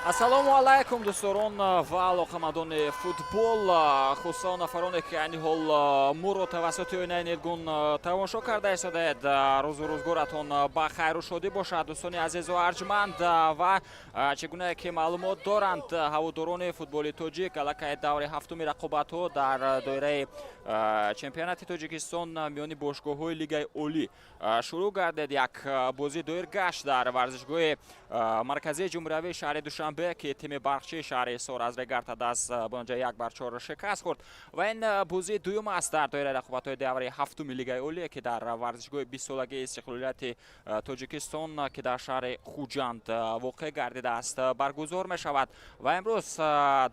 Ассалому алайкум, дӯстдорон ва алоқамандони футбол, хусусан нафароне, ки айни ҳол моро тавассути оинаи нилгун тамошо карда истодаед. Рӯзу рӯзгоратон ба хайру шодӣ бошад, дӯстони азизу арҷманд. Ва чӣ гунае ки маълумот доранд ҳаводорони футболи тоҷик, аллакай даври ҳафтуми рақобатҳо дар доираи чемпионати Тоҷикистон миёни бошгоҳҳои Лигаи Олӣ шурӯъ гардид. Як бозӣ доир гашт дар варзишгоҳи марказии ҷумҳуриявии шаҳри Душанбе, ки тими Барқчии шаҳри Ҳисор аз Регар-ТадАЗ бо натиҷаи 1-4 шикаст хӯрд. Ва ин бозии дуюм аст дар доираи рақобатҳои даври ҳафтуми Лигаи Олие, ки дар варзишгоҳи 20-солагии истиқлолияти Тоҷикистон, ки дар шаҳри Хуҷанд воқеъ гардидааст, баргузор мешавад. Ва имрӯз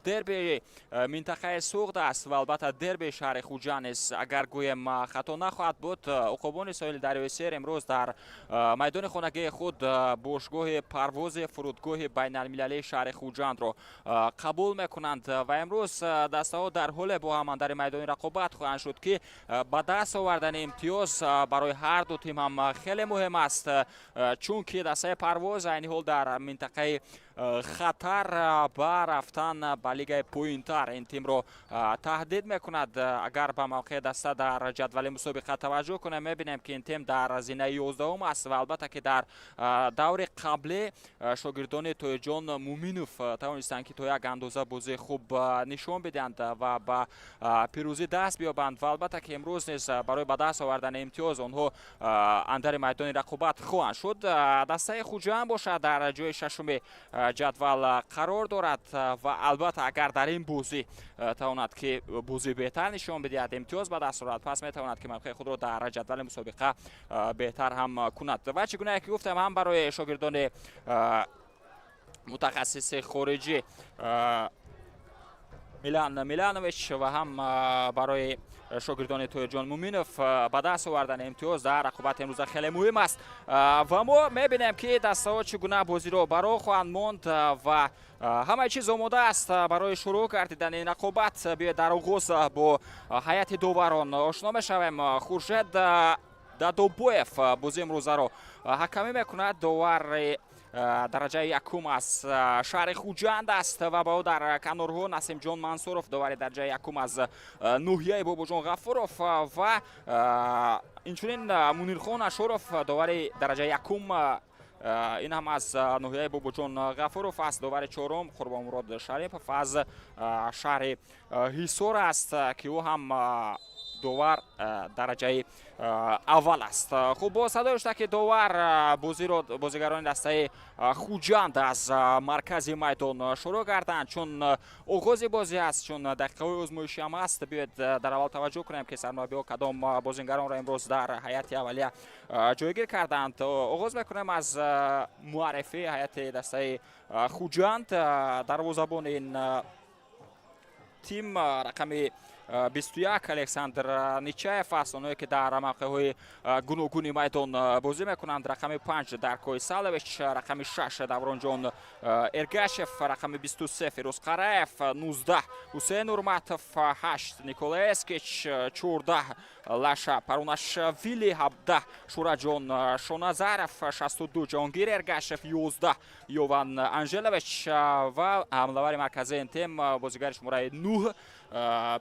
дерби минтақаи Суғд аст ва албатта дерби шаҳри Хуҷанд низ, агар гӯем, хато нахоҳад буд. Уқобони соҳили дарёи Сер имрӯз дар майдони хонагии худ бошгоҳи Парвози фурудгоҳи байналмилалии шаҳри Хуҷандро қабул мекунанд. Ва имрӯз дастаҳо дар ҳоле бо ҳам андари майдони рақобат хоҳанд шуд, ки ба даст овардани имтиёз барои ҳар ду тим ҳам хеле муҳим аст, чунки дастаи Парвоз айни ҳол дар минтақаи хатар ба рафтан ба лигаи поинтар ин тимро таҳдид мекунад. Агар ба мавқеи даста дар ҷадвали мусобиқа таваҷҷӯҳ кунем, мебинем, ки ин тим дар зинаи 11-ум аст. Ва албатта ки дар даври қаблӣ шогирдони Тоирҷон Муминов тавонистанд, ки то як андоза бозии хуб нишон бидиҳанд ва ба пирӯзӣ даст биёбанд. Ва албатта ки имрӯз низ барои ба даст овардани имтиёз онҳо андари майдони рақобат хоҳанд шуд. Дастаи Хуҷанд бошад, дар ҷои шашуми ҷадвал қарор дорад ва албатта агар дар ин бозӣ тавонад, ки бозии беҳтар нишон бидиҳад, имтиёз ба даст орад, пас метавонад, ки мавқеи худро дар ҷадвали мусобиқа беҳтар ҳам кунад. Ва чӣ гунае ки гуфтам, ҳам барои шогирдони мутахассиси хориҷӣ Милан Миланович ва ҳам барои шогирдони Тоирҷон Муминов ба даст овардани имтиёз дар рақобати имрӯза хеле муҳим аст. Ва мо мебинем, ки дастаҳо чӣ гуна бозиро ба роҳ хоҳанд монд ва ҳамаи чиз омода аст барои шурӯъ гардидани ин рақобат. Биёед, дар оғоз бо ҳайати доварон ошно мешавем. Хуршед Дадобоев бозии имрӯзаро ҳакамӣ мекунад, довари дараҷаи якум аз шаҳри Хуҷанд аст ва ба ӯ дар канорҳо Насимҷон Мансуров, довари дараҷаи якум аз ноҳияи Бобоҷон Ғафуров, ва инчунин Мунирхон Ашуров, довари дараҷаи якум, ин ҳам аз ноҳияи Бобоҷон Ғафуров аст. Довари чорум Қурбонмурод Шарипов аз шаҳри Ҳисор аст, ки ӯ ҳам довар дараҷаи аввал аст. Хуб, бо садои ки довар бозиро бозигарони дастаи Хуҷанд аз маркази майдон шурӯъ карданд. Чун оғози бозӣ аст, чун дақиқаҳои озмоишӣ ҳам аст, биёед, дар аввал таваҷҷӯҳ кунем, ки сармураббиҳо кадом бозингаронро имрӯз дар ҳайати аввалия ҷойгир карданд. Оғоз мекунем аз муаррифии ҳайати дастаи Хуҷанд. Дарвозабони ин тим рақами 21 Александр Ничаев аст. Онҳое, ки дар мавқеъҳои гуногуни майдон бозӣ мекунанд: рақами 5 Даркой Салович, рақами 6 Давронҷон Эргашев, рақами 23 Фирӯз Қараев, 19 Ҳусейн Урматов, 8 Никола Эскич, 14 Лаша Парунашвили, 17 Шураҷон Шоназаров, 62 Ҷонгир Эргашев, 11 Йован Анжелович ва ҳамлавари марказии ин тим, бозигари шумораи 9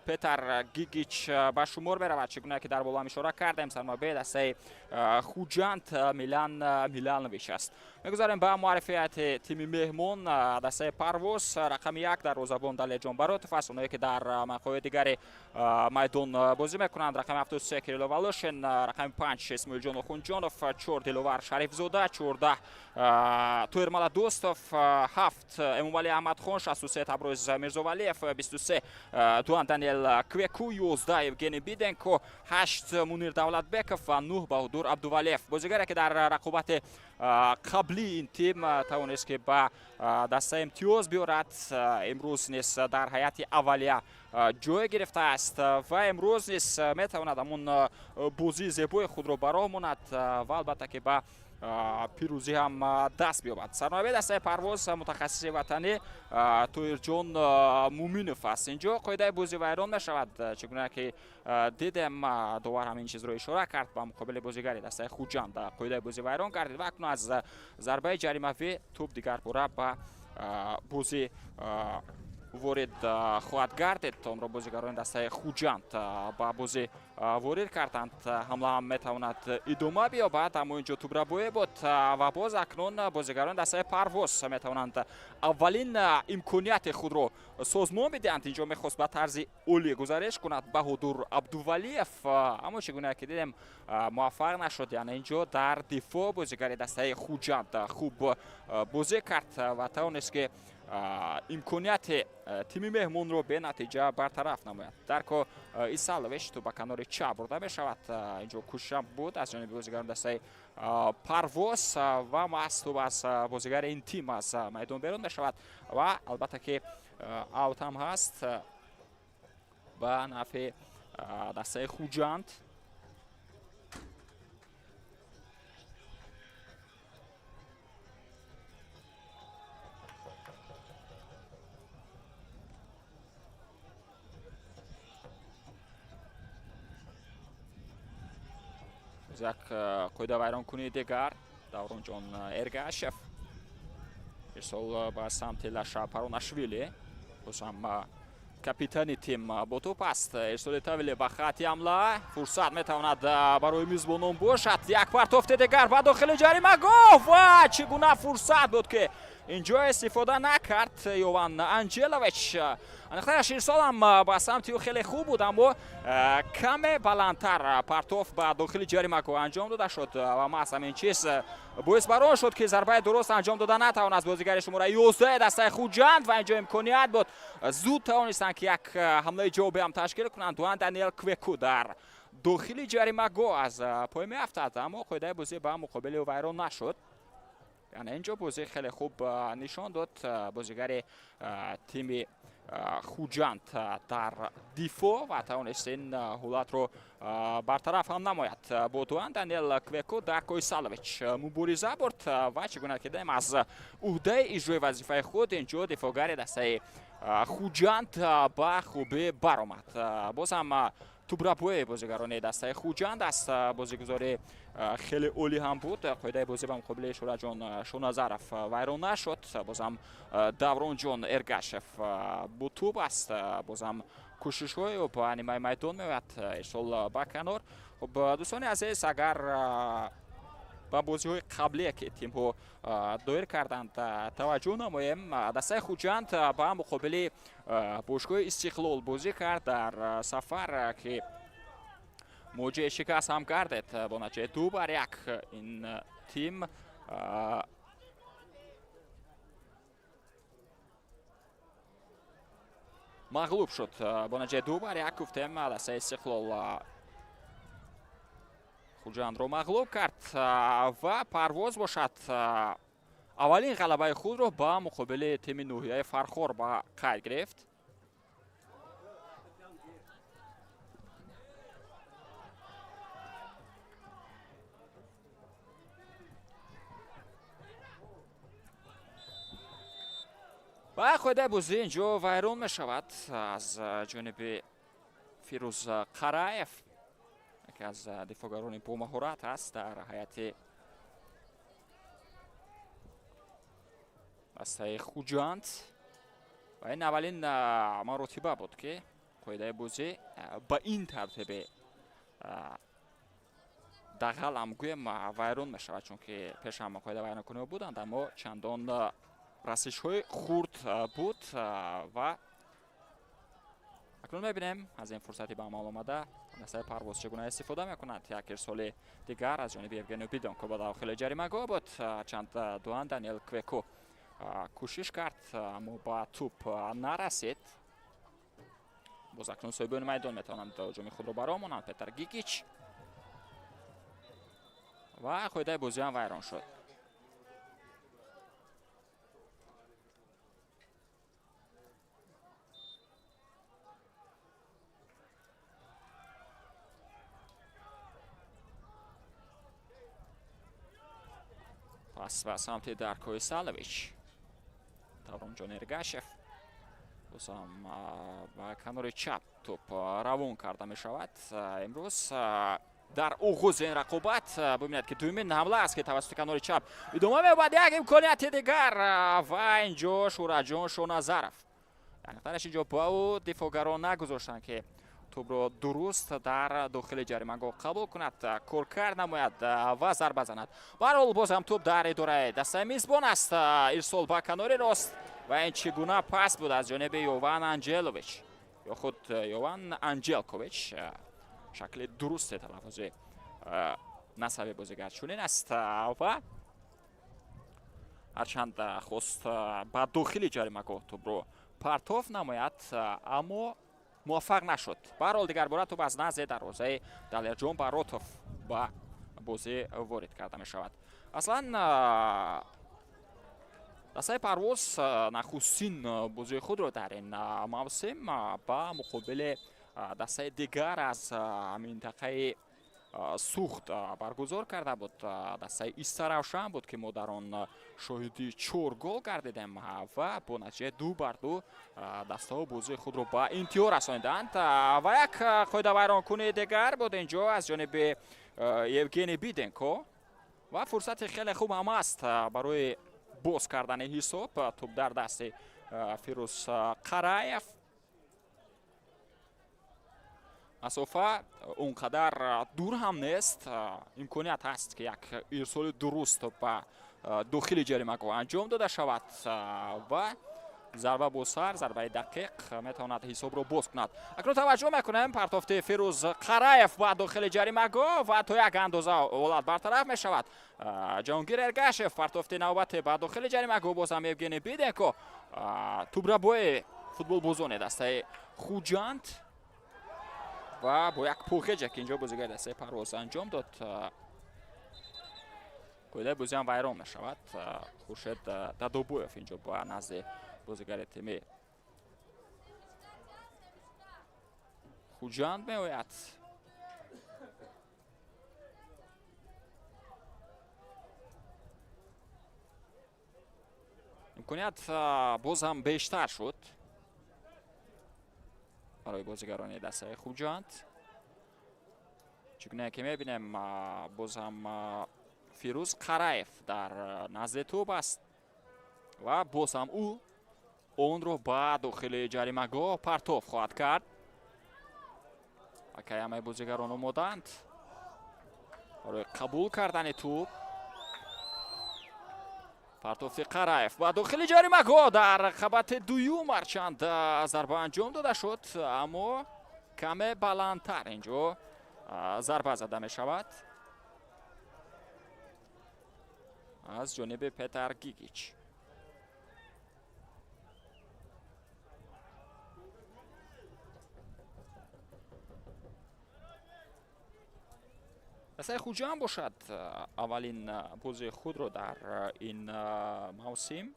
Петар Гигич ба шумор меравад. Чӣ гуна ки дар боло ҳам ишора кардем, сармураббии дастаи Хуҷанд Милан Миланович аст. Мегузарем ба муаррифияти тими меҳмон, дастаи Парвоз. Рақами 1 дарвозабон Далерҷон Баротов аст. Онҳое, ки дар мавқеъҳои дигари майдон бозӣ мекунанд: рақами 73 Кирилло Волошин, рақами 5 Исмоилҷон Охунҷонов, 4 Диловар Шарифзода, 14 Тоир Маладӯстов, 7 Эмомалӣ Аҳмадхон, 63 Таброз Мирзовалиев, 23 Дуан Даниел Квеку, 11 Евгений Биденко, 8 Мунир Давлатбеков ва 9 Баҳодур Абдувалиев, бозигаре, ки дар рақобати қаблии ин тим тавонист, ки ба даста имтиёз биёрад, имрӯз низ дар ҳайати аввалия ҷой гирифтааст ва имрӯз низ метавонад ҳамун бозии зебои худро ба роҳ монад ва албатта ки ба пирӯзӣ ҳам даст биёбад. Сармураббии дастаи Парвоз мутахассиси ватанӣ Тоирҷон Муминов аст. Инҷо қоидаи бозӣ вайрон мешавад. Чӣ гуна ки дидем, довар ҳам ин чизро ишора кард, ба муқобили бозигари дастаи Хуҷанд қоидаи бозӣ вайрон кардид ва акнун аз зарбаи ҷаримавӣ тӯб дигар бора ба бозӣ ворид хоҳад гардид. Онро бозигарони дастаи Хуҷанд ба бозӣ ворид карданд. Ҳамла ҳам метавонад идома биёбад, аммо инҷо тӯбрабоӣ буд ва боз акнун бозигарони дастаи Парвоз метавонанд аввалин имконияти худро созмон бидиҳанд. Инҷо мехост ба тарзи олӣ гузариш кунад Баҳодур Абдувалиев, аммо чӣ гуна ки дидем, муваффақ нашуд. Яъне инҷо дар дифоъ бозигари дастаи Хуҷанд хуб бозӣ кард ва тавонист, ки имконияти тими меҳмонро бенатиҷа бартараф намояд. Дарко Исалович, тӯб ба канори чап бурда мешавад. Инҷо кӯшишам буд аз ҷониби бозигарони дастаи Парвоз ва маҳз тӯб аз бозигари ин тим аз майдон берун мешавад ва албатта ки аут ҳам ҳаст ба нафъи дастаи Хуҷанд. Як қоидавайронкунии дигар, Давронҷон Эргашев, ирсол ба самти Лаша Паронашвили. Боз ҳам капитани тим бо тӯп аст. Ирсоли тавиле ба хати ҳамла, фурсат метавонад барои мизбонон бошад. Як партофти дигар ба дохили ҷаримагоҳ ва чӣ гуна фурсат буд, ки инҷо истифода накард Йован Анҷелович. Аниқтараш, ирсолам ба самти ӯ хеле хуб буд, аммо каме баландтар партоф ба дохили ҷаримагоҳ анҷом дода шуд ва маҳз ҳамин чиз боис бар он шуд, ки зарбаи дуруст анҷом дода натавонаст бозигари шумораи 11 дастаи Хуҷанд. Ва инҷо имконият буд, зуд тавонистанд, ки як ҳамлаи ҷавобӣ ҳам ташкил кунанд. Дуан Даниел Квеку дар дохили ҷаримагоҳ аз пой меафтад, аммо қоидаи бозӣ ба муқобили ӯ вайрон нашуд. Яъне инҷо бозӣ хеле хуб нишон дод бозигари тими Хуҷанд дар дифоъ ва тавонист ин ҳолатро бартараф ҳам намояд. Бо Дуан Даниел Квеку Дарко Исалович мубориза бурд ва чӣ гуна ки дидем, аз уҳдаи иҷрои вазифаи худ инҷо дифоъгари дастаи Хуҷанд ба хубӣ баромад. Боз ҳам тӯбрабои бозигарони дастаи Хуҷанд аст. Бозигузори хеле олӣ ҳам буд. Қоидаи бозӣ ба муқобили Шӯраҷон Шоназаров вайрон нашуд. Боз ҳам Давронҷон Эргашев бо тӯб аст. Боз ҳам кӯшишҳои ӯ ба нимаи майдон меояд, ирсол ба канор. Хуб, дӯстони азиз, агар ба бозиҳои қаблие, ки тимҳо доир карданд, таваҷҷӯҳ намоем, дастаи Хуҷанд ба муқобили бошгоҳи Истиқлол бозӣ кард дар сафар, ки муоҷиҳаи шикаст ҳам гардед бо натиҷаи 2-1. Ин тим мағлуб шуд бо натиҷаи 2-1. Гуфтем, дастаи Истиқлол Хуҷандро мағлуб кард ва Парвоз бошад аввалин ғалабаи худро ба муқобили тими ноҳияи Фархор ба қайд гирифт. Ва қоидаи бозӣ инҷо вайрон мешавад аз ҷониби Фирӯз Қараев, яке аз дифоъгарони бомаҳорат аст дар ҳайати дастаи Хуҷанд. Ва ин аввалин маротиба буд, ки қоидаи бозӣ ба ин тартибе дағал ҳам гӯем вайрон мешавад, чунки пеш ҳам қоида вайронкуниҳо буданд, аммо чандон расишҳои хурд буд. Ва акнун мебинем, аз ин фурсати ба амал омада дастаи Парвоз чӣ гуна истифода мекунад. Як ирсоли дигар аз ҷониби Евгенио Бидонко ба дохили ҷаримагоҳ буд. Чанд Дуан Даниел Квеко кӯшиш кард, аммо ба тӯп нарасид. Боз акнун соҳибони майдон метавонанд ҳуҷуми худро баромонанд. Петр Гигич ва қоидаи бозӣ ҳам вайрон шуд. Пас ба самти Дарко Исалович, Давронҷон Эргашев, бозам ба канори чап тӯп равон карда мешавад. Имрӯз Дар оғози ин рақобат бибинед, ки дуюмин ҳамла аст, ки тавассути канори чап идома меёбад. Як имконияти дигар ва инҷо Шӯраҷон Шоназаров, яъне инҷо ба ӯ дифоъгарон нагузоштанд, ки тӯбро дуруст дар дохили ҷаримагоҳ қабул кунад, коркард намояд ва зарба занад. Баҳрҳол, боз ҳам тӯб дар идораи дастаи мизбон аст. Ирсол ба канори рост ва ин чӣ гуна пас буд аз ҷониби Йован Анҷелович ё худ Йован Анҷелкович. Шакли дурусти талаффузи насаби бозигар чунин аст. Ва ҳарчанд хост ба дохили ҷаримагоҳ тӯбро партоф намояд, аммо муваффақ нашуд. Баҳрҳол, дигарбора тӯб аз назди дарвозаи Далерҷон Баротов ба бозӣ ворид карда мешавад. Аслан дастаи Парвоз нахустин бозии худро дар ин мавсим ба муқобили дастаи дигар аз минтақаи Сухт баргузор карда буд. Дастаи Истаравшан буд, ки мо дар он шоҳиди 4 гол гардидем ва бо натиҷаи 2-2 дастаҳо бозии худро ба интиҳо расониданд. Ва як қоидавайронкунии дигар буд инҷо аз ҷониби Евгений Биденко ва фурсати хеле хуб ҳам аст барои боз кардани ҳисоб. Тӯб дар дасти Фирӯз Қараев. Масофа он қадар дур ҳам нест, имконият ҳаст, ки як ирсоли дуруст ба дохили ҷаримагоҳ анҷом дода шавад ва зарба бо сар, зарбаи дақиқ метавонад ҳисобро боз кунад. Акнун таваҷҷӯҳ мекунем, партофти Фирӯз Қараев ба дохили ҷаримагоҳ ва то як андоза ҳолат бартараф мешавад. Ҷаҳонгир Эргашев, партофти навбате ба дохили ҷаримагоҳ, боз ҳам Евгений Биденко, тӯбрабои футболбозони дастаи Хуҷанд ва бо як похеҷа, ки инҷо бозигари дастаи Парвоз анҷом дод, қоидаи бозиам вайрон мешавад. Хуршед Дадобоев инҷо ба назди бозигари тими Хуҷанд меояд. Имконият боз ҳам бештар шуд барои бозигарони дастаи Хуҷанд. Чӣ гуна ки мебинем, боз ҳам Фирӯз Қараев дар назди тӯб аст ва боз ҳам ӯ онро ба дохили ҷаримагоҳ партоф хоҳад кард. Акай ҳамаи бозигарон омодаанд барои қабул кардани тӯб. Партофти Қараев ба дохили ҷаримагоҳ дар қабати дуюм, ҳарчанд зарба анҷом дода шуд, аммо каме баландтар инҷо зарба зада мешавад аз ҷониби Петар Гигич. Дастаи Хуҷанд бошад, аввалин бозии худро дар ин мавсим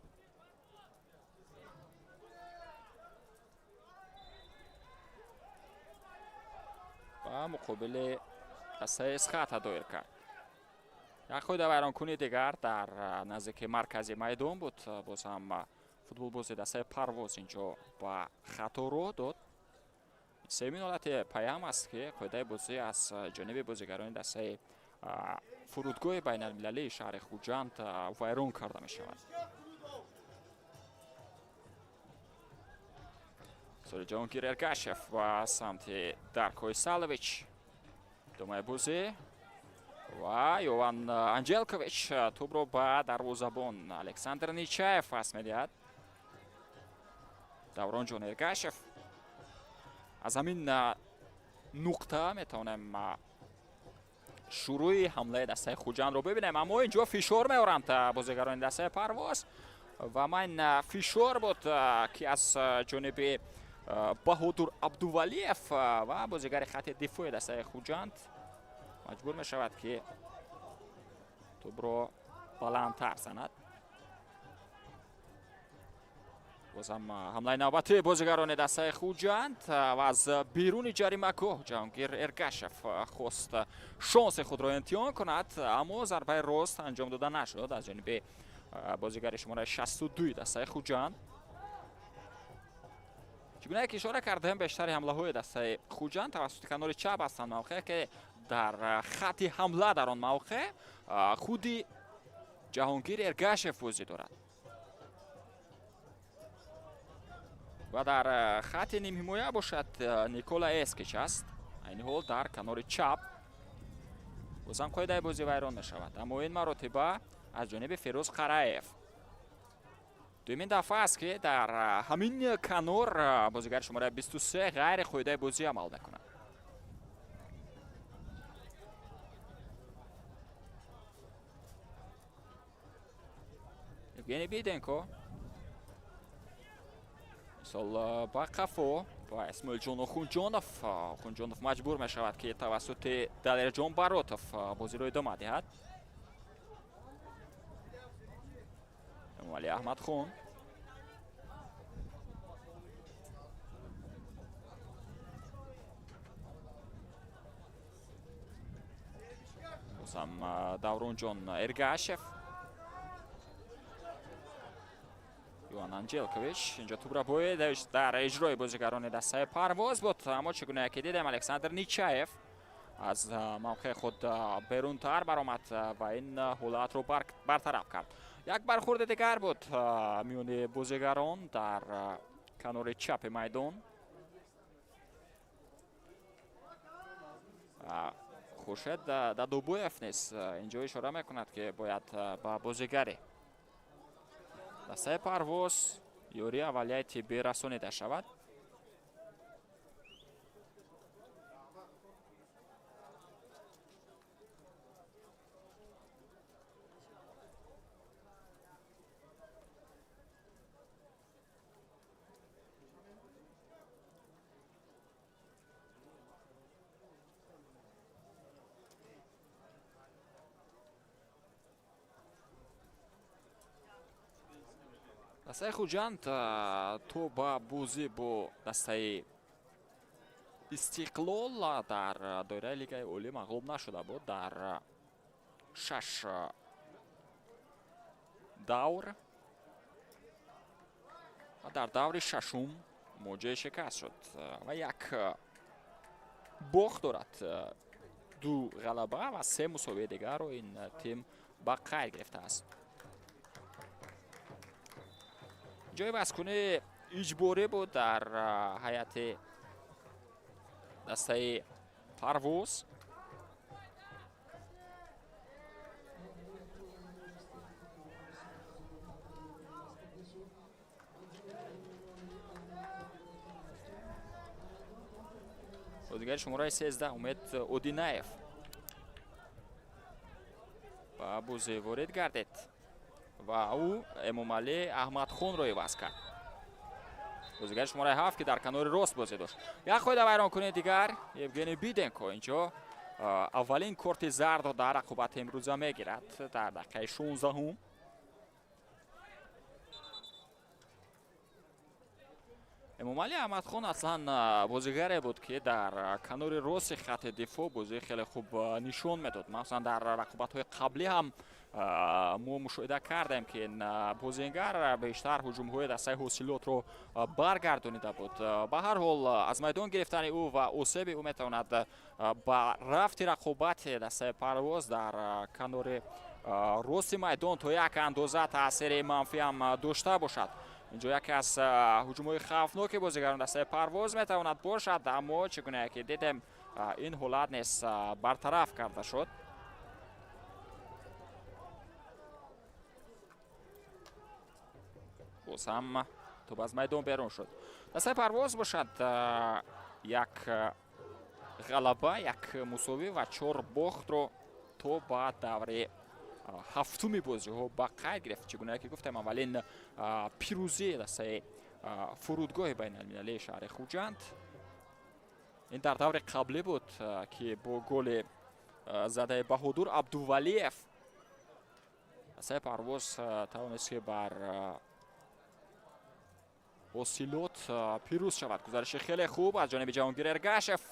ба муқобили дастаи Эсхата доир кард. Як қоидавайронкунии дигар дар наздики маркази майдон буд. Боз ҳам футболбози дастаи Парвоз инҷо ба хато роҳ дод. Сеюмин ҳолати паям аст, ки қоидаи бозӣ аз ҷониби бозигарони дастаи фурудгоҳи байналмилалии шаҳри Хуҷанд вайрон карда мешавад. Соли Ҷаҳонгир Эргашев ба самти Дарко Исалович. Идомаи бозӣ ва Йован Анҷелкович тӯбро ба дарвозабон Александр Ничаев пас медиҳад. Давронҷон Эргашев, аз ҳамин нуқта метавонем шурӯи ҳамлаи дастаи Хуҷандро бибинем, аммо инҷо фишор меоранд бозигарони дастаи Парвоз ва ман фишор буд, ки аз ҷониби Баҳодур Абдувалиев ва бозигари хати дифои дастаи Хуҷанд маҷбур мешавад, ки тӯбро баландтар занад. Бозам ҳамлаи навбатии бозигарони дастаи Хуҷанд ва аз беруни ҷаримагоҳ Ҷаҳонгир Эргашев хост шонси худро имтиҳон кунад, аммо зарбаи рост анҷом дода нашуд аз ҷониби бозигари шумораи 62 дастаи Хуҷанд. Чӣ гуна ки ишора кардем, бештари ҳамлаҳои дастаи Хуҷанд тавассути канори чап ҳастанд, мавқее ки Дар хати ҳамла дар он мавқеъ худи Ҷаҳонгир Эргашев бозӣ дорад ва дар хати нимҳимоя бошад Никола Эскич аст. Айни ҳол дар канори чап бозам қоидаи бозӣ вайрон мешавад, аммо ин маротиба аз ҷониби Фирӯз Қараев. Дуюмин дафъа аст, ки дар ҳамин канор бозигари шумораи 23 ғайри қоидаи бозӣ амал мекунад. Евгений Биденко мисол ба қафо ба Исмоилҷон Охунҷонов. Охунҷонов маҷбур мешавад, ки тавассути Далерҷон Баротов бозиро идома диҳад. Эмомалӣ Аҳмадхон бозам Давронҷон Эргашев, Иван Анҷелкович. Инҷо тӯбра бояд дар иҷрои бозигарони дастаи Парвоз буд, аммо чӣ гуна ки дидем, Александр Ничаев аз мавқеи худ берунтар баромад ва ин ҳолатро бартараф кард. Як бархурди дигар буд миёни бозигарон дар канори чапи майдон. Хуршед Дадубоев низ инҷо ишора мекунад, ки бояд ба бозигари дастаи Парвоз ёрии аввалияи тиббӣ расонида шавад. Дастаи Хуҷанд то ба бозӣ бо дастаи Истиқлол дар доираи Лигаи Олӣ мағлуб нашуда буд дар шаш давр ва дар даври шашум муоҷиҳаи шикаст шуд ва як бохт дорад, ду ғалаба ва се мусовии дигарро ин тим ба қайд гирифтааст. Ҷои вазкунӣ иҷборӣ буд дар ҳайати дастаи Парвоз. Бозигари шумораи 13 Умед Одинаев ба бозӣ ворид гардид ва ӯ Эмомалӣ Аҳмадхонро иваз кард, бозигари шумораи 7, ки дар канори рост бозӣ дошт. Як қоида вайронкунии дигар, Евгений Биденко инҷо аввалин корти зардро дар рақобати имрӯза мегирад дар дақиқаи 16-ум. Эмомалӣ Аҳмадхон аслан бозигаре буд, ки дар канори рости хати дифоъ бозии хеле хуб нишон медод. Махсусан дар рақобатҳои қаблӣ ҳам мо мушоҳида кардем, ки ин бозингар бештар ҳуҷумҳои дастаи Ҳосилотро баргардонида буд. Ба ҳар ҳол, аз майдон гирифтани ӯ ва осеби ӯ метавонад ба рафти рақобати дастаи Парвоз дар канори рости майдон то як андоза таъсири манфӣ ҳам дошта бошад. Инҷо яке аз ҳуҷумҳои хавфноки бозигарон дастаи Парвоз метавонад бошад, аммо чӣ гуна ки дидем, ин ҳолат низ бартараф карда шуд. Боз ҳам тӯб аз майдон берун шуд. Дастаи Парвоз бошад як ғалаба, як мусовӣ ва чор бохтро то ба даври ҳафтуми бозиҳо ба қайд гирифт. Чӣ гуна ки гуфтем, аввалин пирӯзии дастаи фурудгоҳи байналмилалии шаҳри Хуҷанд ин дар даври қаблӣ буд, ки бо голи задаи Баҳодур Абдувалиев дастаи Парвоз тавонист, ки бар Ҳосилот пирӯз шавад. Гузариши хеле хуб аз ҷониби Ҷаҳонгир Эргашев,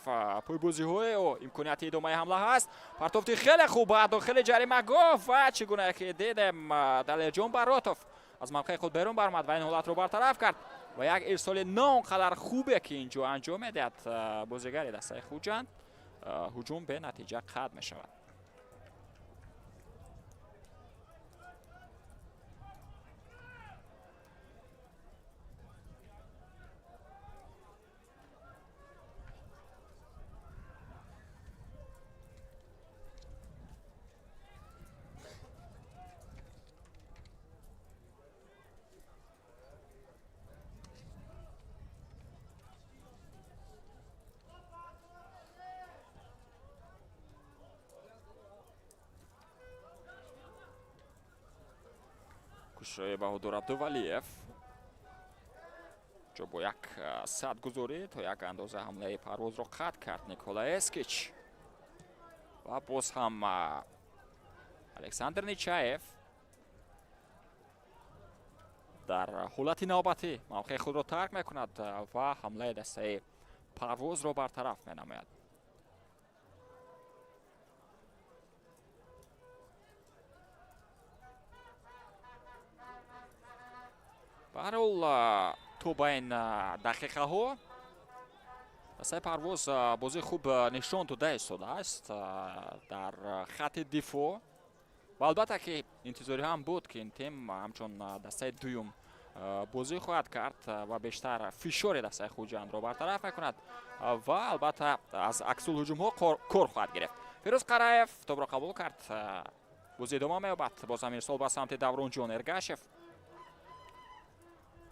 пойбозиҳои ӯ, имконияти идомаи ҳамла ҳаст. Партофти хеле хуб ба дохили ҷаримагоҳ ва чӣ гуна ки дидем, Далерҷон Баротов аз мавқеи худ берун баромад ва ин ҳолатро бартараф кард. Ва як ирсоли на он қадар хубе, ки инҷо анҷом медиҳад бозигари дастаи Хуҷанд. ҳуҷум бенатиҷа қатъ мешавад. Кӯшишҳои Баҳодур Абдувалиев ҷо бо як садгузорӣ то як андоза ҳамлаи Парвозро қатъ кард Никола Эскич ва боз ҳам Александр Нечаев дар ҳолати навбатӣ мавқеи худро тарк мекунад ва ҳамлаи дастаи Парвозро бартараф менамояд. Ба ҳар ҳол, то ба ин дақиқаҳо дастаи Парвоз бозии хуб нишон дода истодааст дар хатти дифоъ ва албатта ки интизорӣ ҳам буд, ки ин тим ҳамчун дастаи дуюм бозӣ хоҳад кард ва бештар фишори дастаи Хуҷандро бартараф мекунад ва албатта аз аксулҳуҷумҳо кор хоҳад гирифт. Фирӯз Қараев тобро қабул кард, бозӣ идома меёбад. Боз ҳам ирсол ба самти Давронҷон Эргашев.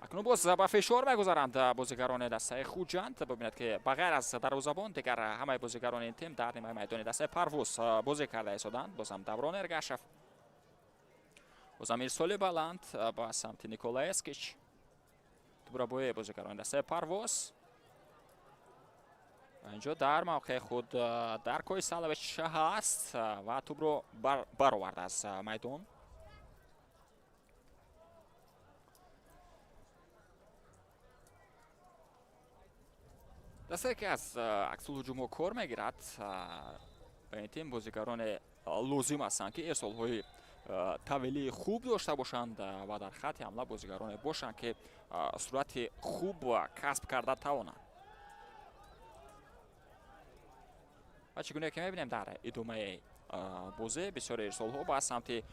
Акнун боз ба фишор мегузаранд бозигарони дастаи Хуҷанд. Бибинед, ки ба ғайр аз дарвозабон дигар ҳамаи бозигарони ин тим дар нимаи майдони дастаи Парвоз бозӣ карда истоданд. Бозам Даврон Эргашев, бозам ирсоли баланд ба самти Никола Эскич. Тӯбрабои бозигарони дастаи Парвоз. Инҷо дар мавқеи худ Даркои Салович ҳаст ва тӯбро баровард аз майдон. Дастае ки аз аксулҳуҷумҳо кор мегирад, ба ин тим бозигароне лозим ҳастанд, ки ирсолҳои тавелии хуб дошта бошанд ва дар хатти ҳамла бозигароне бошанд, ки суръати хуб касб карда тавонанд. Ва чӣ гуна ки мебинем, дар идомаи бозӣ бисёри ирсолҳо ба самти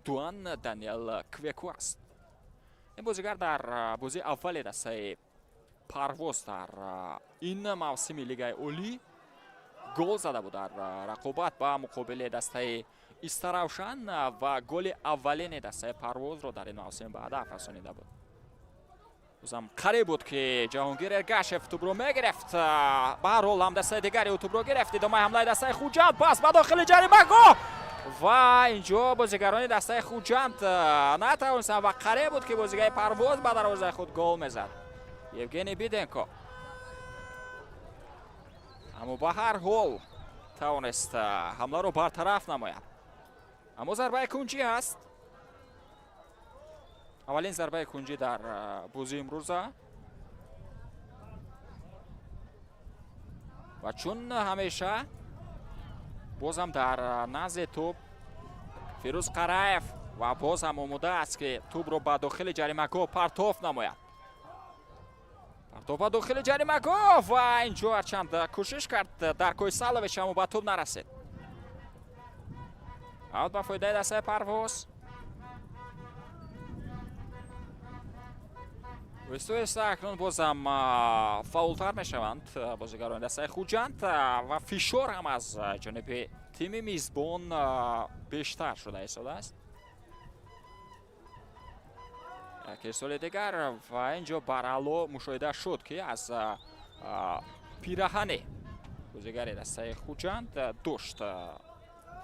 Дуан Даниел Квеку аст. Ин бозигар дар бозии аввали дастаи Парвоз дар ин мавсими Лигаи Олӣ гол зада буд дар рақобат ба муқобили дастаи Истаравшан ва голи аввалини дастаи Парвозро дар ин мавсим ба ҳадаф расонида буд. Бозам қариб буд, ки Ҷаҳонгир Эргашев тӯбро мегирифт. Ба ҳар ҳол, ҳам дастаи дигари ӯ тӯбро гирифт. Идомаи ҳамлаи дастаи Хуҷанд, пас ба дохили ҷаримагоҳ ва инҷо бозигарони дастаи Хуҷанд натавонистанд ва қариб буд, ки бозигари Парвоз ба дарвозаи худ гол мезад, Евгений Биденко, аммо ба ҳар ҳол тавонист ҳамларо бартараф намояд. Аммо зарбаи кунҷӣ ҳаст, аввалин зарбаи кунҷӣ дар бозии имрӯза. Ва чун ҳамеша бозам дар назди тӯб Фирӯз Қараев ва боз ҳам омода аст, ки тӯбро ба дохили ҷаримагоҳ партоф намояд. Партоф ба дохили ҷаримагоҳ ва инҷо ҳарчанд кӯшиш кард Даркои Салович, аммо ба тӯб нарасид. Аут ба фоидаи дастаи Парвоз. Оҳиста оҳиста акнун бозам фаъолтар мешаванд бозигарони дастаи Хуҷанд ва фишор ҳам аз ҷониби тими мизбон бештар шуда истодааст. Як ирсоли дигар ва инҷо бараъло мушоҳида шуд, ки аз пираҳане бозигари дастаи Хуҷанд дошт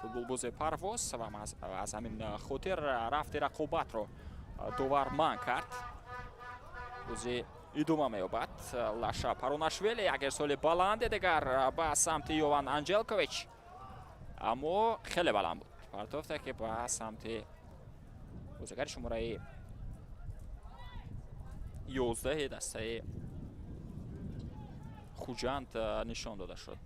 футболбози Парвоз ва аз ҳамин хотир рафти рақобатро довар манъ кард. Бозӣ идома меёбад. Лаша Паронашвили, як ирсоли баланде дигар ба самти Йован Анҷелкович, аммо хеле баланд буд партофте, ки ба самти бозигари шумораи 11-и дастаи Хуҷанд нишон дода шуд.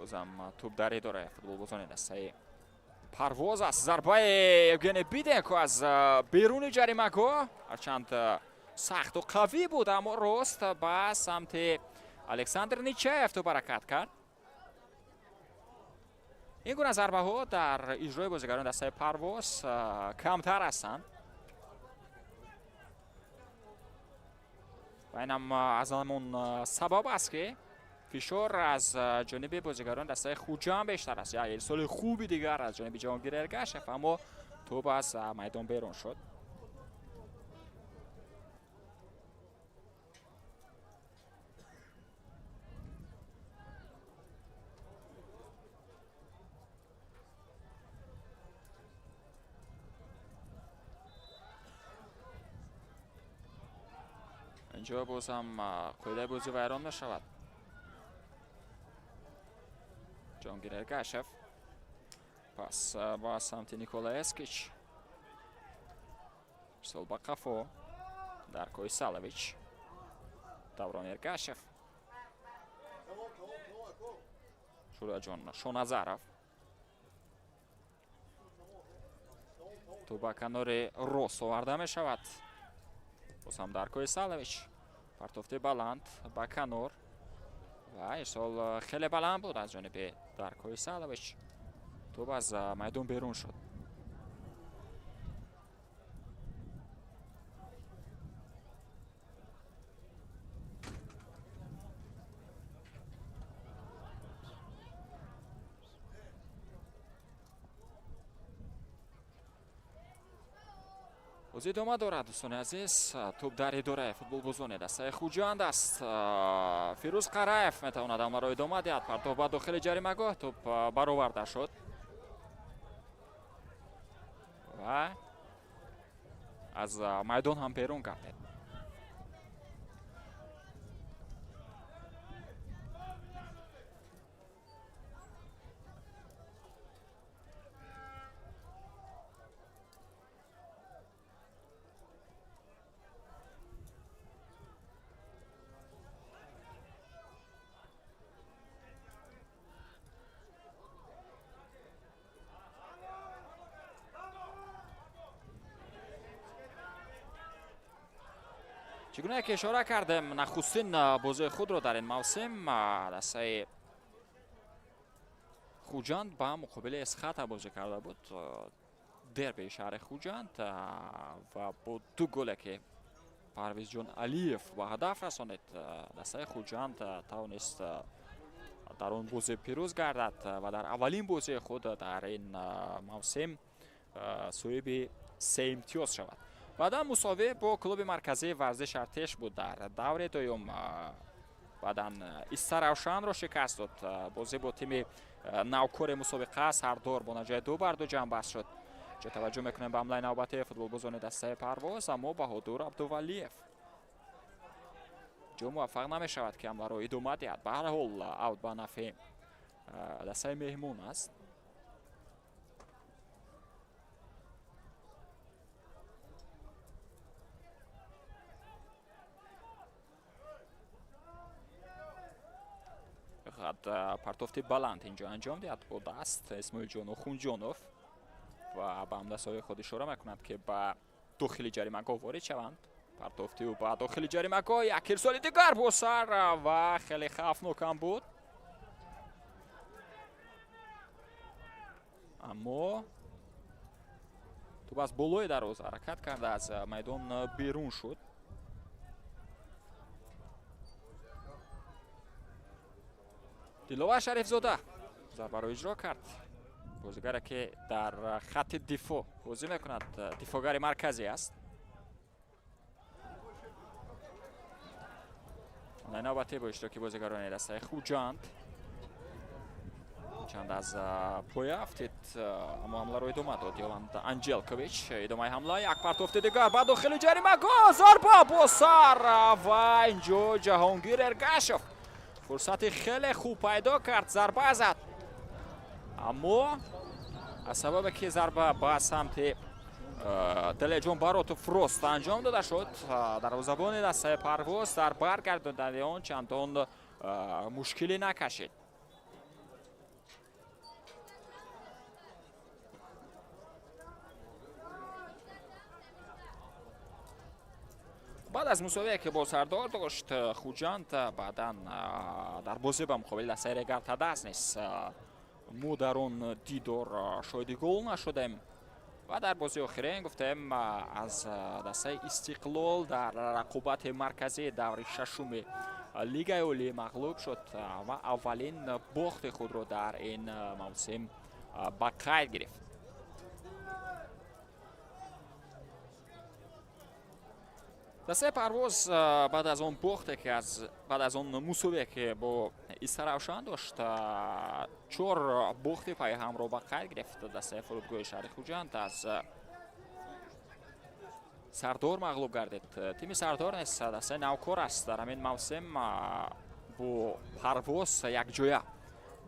Бозам тӯб дар идораи футболбозони дастаи Парвоз аст. Зарбаи Евгений Биденко аз беруни ҷаримагоҳ, ҳарчанд сахту қавӣ буд, аммо рост ба самти Александр Ничаев тӯб ҳаракат кард. Ин гуна зарбаҳо дар иҷрои бозигарони дастаи Парвоз камтар ҳастанд ва инам аз ҳамон сабаб аст, ки фишор аз ҷониби бозигарони дастаи Хуҷанд бештар аст. Як ирсоли хуби дигар аз ҷониби Ҷаҳонгир Эргашев, аммо тӯб аз майдон берун шуд. Инҷо боз ҳам қоидаи бозӣ вайрон мешавад. Ҷаҳонгир Эргашев, пас ба самти Никола Эскич, ирсол ба қафо, Дарко Исалович, Даврон Эргашев, Шураҷон Шоназаров, тӯб ба канори рост оварда мешавад. Боз ҳам Дарко Исалович, партофти баланд ба канор ва ирсол хеле баланд буд аз ҷониби Дарко Исалович, тӯб аз майдон берун шуд. Бозӣ идома дорад, дӯстони азиз. Тӯб дар идораи футболбозони дастаи Хуҷанд аст. Фирӯз Қараев метавонад ҳамларо идома диҳад. Партов ба дохили ҷаримагоҳ, тӯб бароварда шуд ва аз майдон ҳам берун гардид. Чӣ гуна ки ишора кардем, нахустин бозии худро дар ин мавсим дастаи Хуҷанд ба муқобили Эсхата бозӣ карда буд, дербии шаҳри Хуҷанд, ва бо ду голе ки Парвизҷон Алиев ба ҳадаф расонид, дастаи Хуҷанд тавонист дар он бозӣ пирӯз гардад ва дар аввалин бозии худ дар ин мавсим соҳиби се имтиёз шавад. Баъдан мусовӣ бо клуби марказии варзиш Артеш буд дар даври дуюм. Баъдан Истаравшанро шикаст дод. Бозӣ бо тими навкори мусобиқа Сардор бо натиҷаи 2-2 ҷамъбаст шуд. Ҷо таваҷҷӯҳ мекунем ба ҳамлаи навбатии футболбозони дастаи Парвоз, аммо Баҳодур Абдувалиев ҷо муваффақ намешавад, ки ҳамларо идома диҳад. Ба ҳар ҳол, аут ба нафъи дастаи меҳмон аст. Мехоҳад партофти баланд инҷо анҷом диҳад бо даст Исмоилҷон Охунҷонов ва ба ҳамдастҳои худ ишора мекунад, ки ба дохили ҷаримагоҳ ворид шаванд. Партофти ӯ ба дохили ҷаримагоҳ, як ирсоли дигар бо сар ва хеле хавфнокам буд, аммо тӯб аз болои дарвоза ҳаракат карда аз майдон берун шуд. Диловар Шарифзода зарбаро иҷро кард, бозигаре ки дар хатти дифоъ бозӣ мекунад, дифоъгари марказӣ аст. Навбатӣ бо иштироки бозигарони дастаи Хуҷанд чанд аз поя афтид, аммо ҳамларо идома дод Йован Анҷелкович. Идомаи ҳамла, як партофти дигар ба дохили ҷаримагоҳ, зарба бо сар ва инҷо Ҷаҳонгир Эргашев фурсати хеле хуб пайдо кард, зарба зад, аммо аз сабабе ки зарба ба самти Далерҷон Баротов рост анҷом дода шуд, дарвозабони дастаи Парвоз дар баргардондани он чандон мушкилӣ накашид. Баъд аз мусовие, ки бо Сардор дошт, Хуҷанд баъдан дар бозӣ ба муқобили дастаи Регар-ТадАЗ низ мо дар он дидор шоҳиди гол нашудем ва дар бозии охирин, гуфтем, аз дастаи Истиқлол дар рақобати марказии даври шашуми Лигаи Олӣ мағлуб шуд ва аввалин бохти худро дар ин мавсим ба қайд гирифт. Дастаи Парвоз баъд аз он бохте, ки аз баъд аз он мусовие, ки бо Истаравшан дошт, чор бохти пайҳамро ба қайд гирифт. Дастаи Фурудгоҳи шаҳри Хуҷанд аз Сардор мағлуб гардид. Тими Сардор низ дастаи навкор аст, дар ҳамин мавсим бо Парвоз якҷоя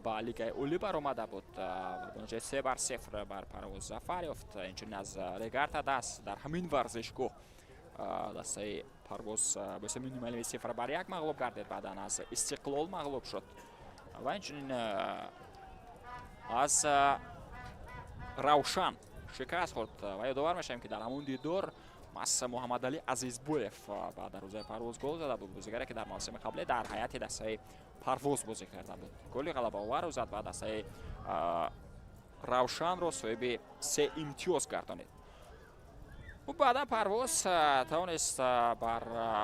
ба Лигаи Олӣ баромада буд ва бо натиҷаи 3-0 бар Парвоз зафар ёфт. Инчунин аз Регар-ТадАЗ дар ҳамин варзишгоҳ дастаи Парвоз бо ҳисоби минималии 0-1 мағлуб гардид, баъдан аз Истиқлол мағлуб шуд ва инчунин аз Равшан шикаст хӯрд. Ва ёдовар мешавем, ки дар ҳамон дидор маҳз Муҳаммадалӣ Азизбоев ба дарвозаи Парвоз гол зада буд, бозигаре, ки дар мавсими қаблӣ дар ҳайати дастаи Парвоз бозӣ карда буд, голи ғалабаоварро зад ва дастаи Равшанро соҳиби се имтиёз гардонид. Баъдан Парвоз тавонист бар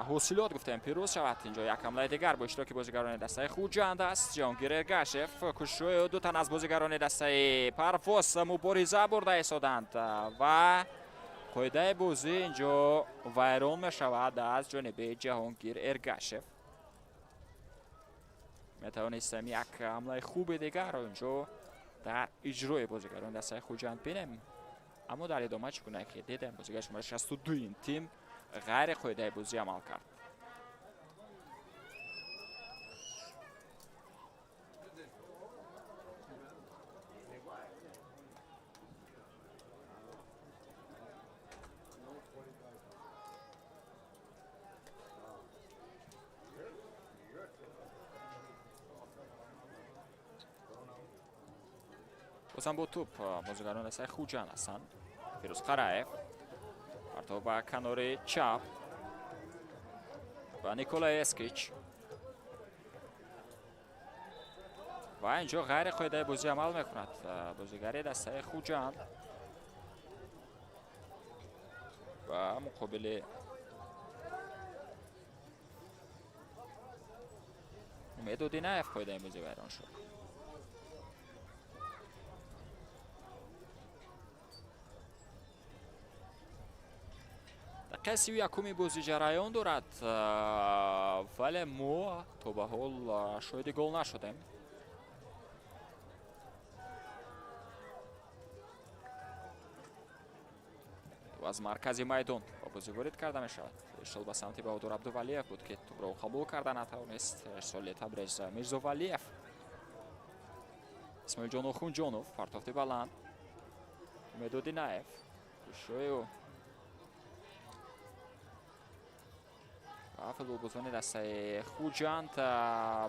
Ҳосилот, гуфтем, пирӯз шавад. Инҷо як ҳамлаи дигар бо иштироки бозигарони дастаи Хуҷанд аст. Ҷаҳонгир Эргашев, кӯшишҳои ду тан аз бозигарони дастаи Парвоз мубориза бурда истоданд ва қоидаи бозӣ инҷо вайрон мешавад аз ҷониби Ҷаҳонгир Эргашев. Метавонистем як ҳамлаи хуби дигарро инҷо дар иҷрои бозигарони дастаи Хуҷанд бинем, аммо дар идома, чӣ гуна ки дидем, бозигари шумораи 62 ин тим ғайри қоидаи бозӣ амал кард. Бозам бо тӯп бозигарони дастаи Хуҷанд ҳастанд. Фирӯз Қараев, партов ба канори чап ва Николай Эскич ва инҷо ғайри қоидаи бозӣ амал мекунад бозигари дастаи Хуҷанд ва муқобили Умед Одинаев қоидаи бозӣ вайрон шуд. Дақиқаи 31-уми бозӣ ҷараён дорад, вале мо то ба ҳол шоҳиди гол нашудем. Аз маркази майдон ба бозӣ ворид карда мешавад. Ирсол ба самти Баҳодур Абдувалиев буд, ки тӯбро қабул карда натавонист. Ирсоли Табрез Мирзовалиев, Исмоилҷон Охунҷонов, партофти баланд, Умед Одинаев, кӯшишҳои ӯ ва футболбозони дастаи Хуҷанд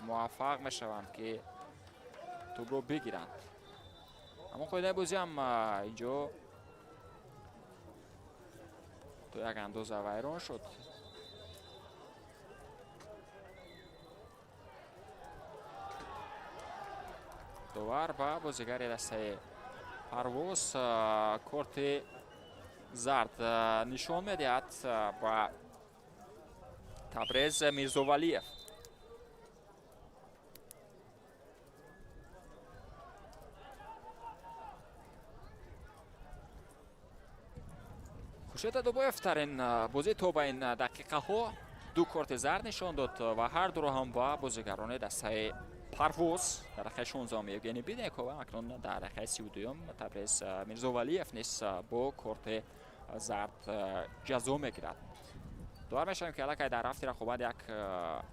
муваффақ мешаванд, ки тӯбро бигиранд, аммо қоидаи бозӣ ҳам инҷо то як андоза вайрон шуд. Довар ба бозигари дастаи Парвоз корти зард нишон медиҳад, ба Табрез Мирзовалиев. Хуршед Адобоев дар ин бозӣ то ба ин дақиқаҳо ду корти зард нишон дод ва ҳар дуро ҳам ба бозигарони дастаи Парвоз, дар дақиқаи 16-ум Евгений Бидеков, акнун дар дақиқаи 32-юм Табрез Мирзовалиев низ бо корти зард ҷазо мегирад. Довар мешавем, ки аллакай дар рафти рақобат як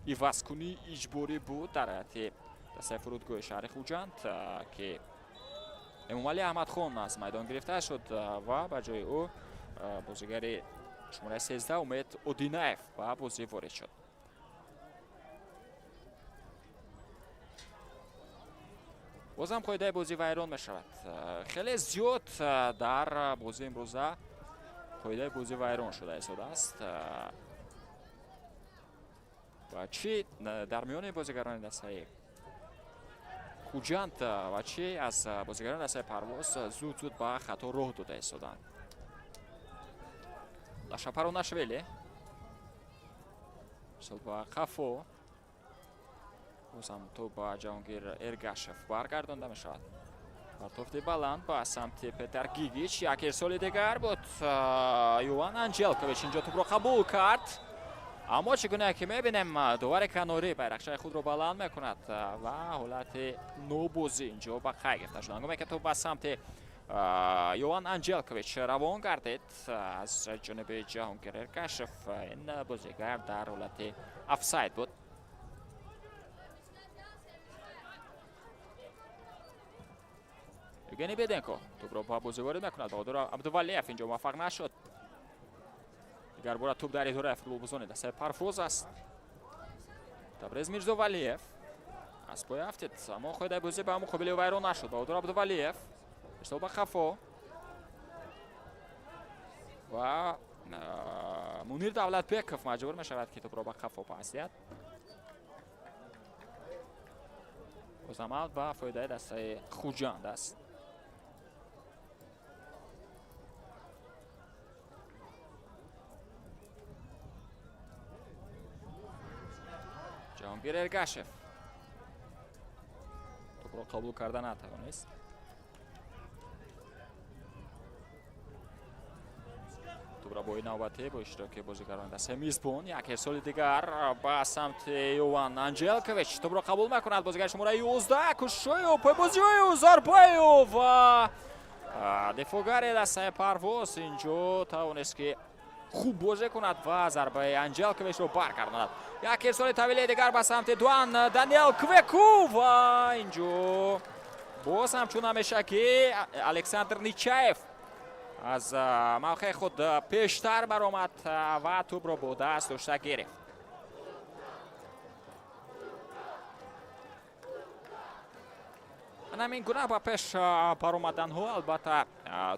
ивазкунии иҷборӣ буд дар ҳайати дастаи Фурудгоҳи шаҳри Хуҷанд, ки Эмомалӣ Аҳмадхон аз майдон гирифта шуд ва ба ҷои ӯ бозигари шумораи 13 Умед Одинаев ба бозӣ ворид шуд. Бозам қоидаи бозӣ вайрон мешавад. Хеле зиёд дар бозии имрӯза қоидаи бозӣ вайрон шуда истодааст. Ва чӣ дар миёни бозигарони дастаи Хуҷанд ва чӣ аз бозигарони дастаи Парвоз зуд-зуд ба хато роҳ дода истоданд. Лаша Паронашвили ба қафо, бозам тӯб ба Ҷаҳонгир Эргашев баргардонда мешавад. Партофти баланд ба самти Петар Гигич, як ирсоли дигар буд. Йован Анҷелкович инҷо тӯбро қабул кард, аммо чӣ гуна ки мебинем, довари канорӣ байрақчаи худро баланд мекунад ва ҳолати нобозӣ инҷо ба қайд гирифта шуд. Ҳангоме ки тӯб ба самти Йован Анҷелкович равон гардид аз ҷониби Ҷаҳонгир Эргашев, ин бозигар дар ҳолати офсайд буд. Евгений Беденко тӯбро ба бозӣ ворид мекунад. Баҳодур Абдувалиев инҷо муваффақ нашуд. Дигар бора тӯб дар идораи футболбозони дастаи Парвоз аст. Табрез Мирзовалиев аз пой афтид, аммо қоидаи бозӣ ба муқобили вайрон нашуд. Баҳодур Абдувалиев ирсол ба қафо ва Мунир Давлатбеков маҷбур мешавад, ки тӯбро ба қафо пас диҳад. Бозамал ба фоидаи дастаи Хуҷанд аст. Ҷаҳонгир Эргашев тӯбро қабул карда натавонист. Тӯбро бо навбатӣ бо иштироки бозигарони дастаи мизбон, як ирсоли дигар ба самти Йован Анҷелкович, тӯбро қабул мекунад бозигари шумораи 11 кӯшишҳою пойбозиҳою зарбаю ва дифоъгари дастаи Парвоз инҷо тавонист, ки хуб бозӣ кунад ва зарбаи Анҷелковичро баргардонад. Як ирсоли тавилаи дигар ба самти Дуан Даниел Квеку ва инҷо боз ҳамчун ҳамеша ки Александр Ничаев аз мавқеи худ пештар баромад ва тӯбро бо даст дошта гирифт. Ҳамин гуна ба пеш баромаданҳо албатта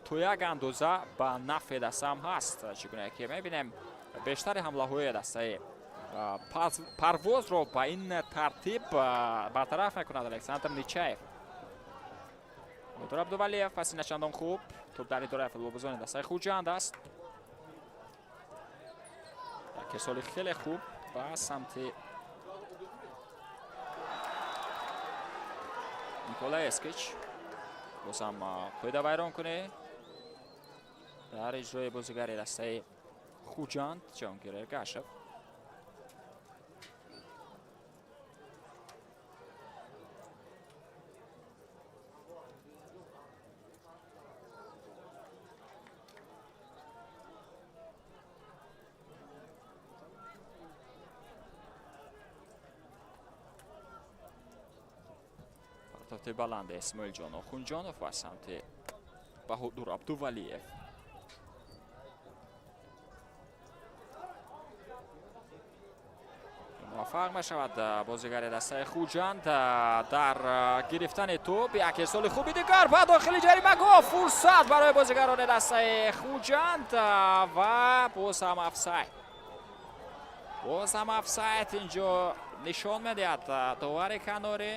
то як андоза ба нафъи дастаам ҳаст. Чӣ гуна ки мебинем, бештари ҳамлаҳои дастаи Парвозро ба ин тартиб бартараф мекунад Александр Ничаев. Баҳодур Абдувалиев паси начандон хуб, тӯб дар идораи футболбозони дастаи Хуҷанд аст. Як ирсоли хеле хуб ба самти Никола Эскич. Бозам қоида вайрон кунӣ дар иҷрои бозигари дастаи Хуҷанд Ҷаҳонгир Эргашев. Партофти баланди Исмоилҷон Охунҷонов ба самти Баҳодур Абдувалиев. Муваффақ мешавад бозигари дастаи Хуҷанд дар гирифтани тӯб. Як ирсоли хуби дигар ба дохили ҷаримагоҳ, фурсат барои бозигарони дастаи Хуҷанд ва боз ҳам офсайд. Боз ҳам офсайд инҷо нишон медиҳад довари канорӣ.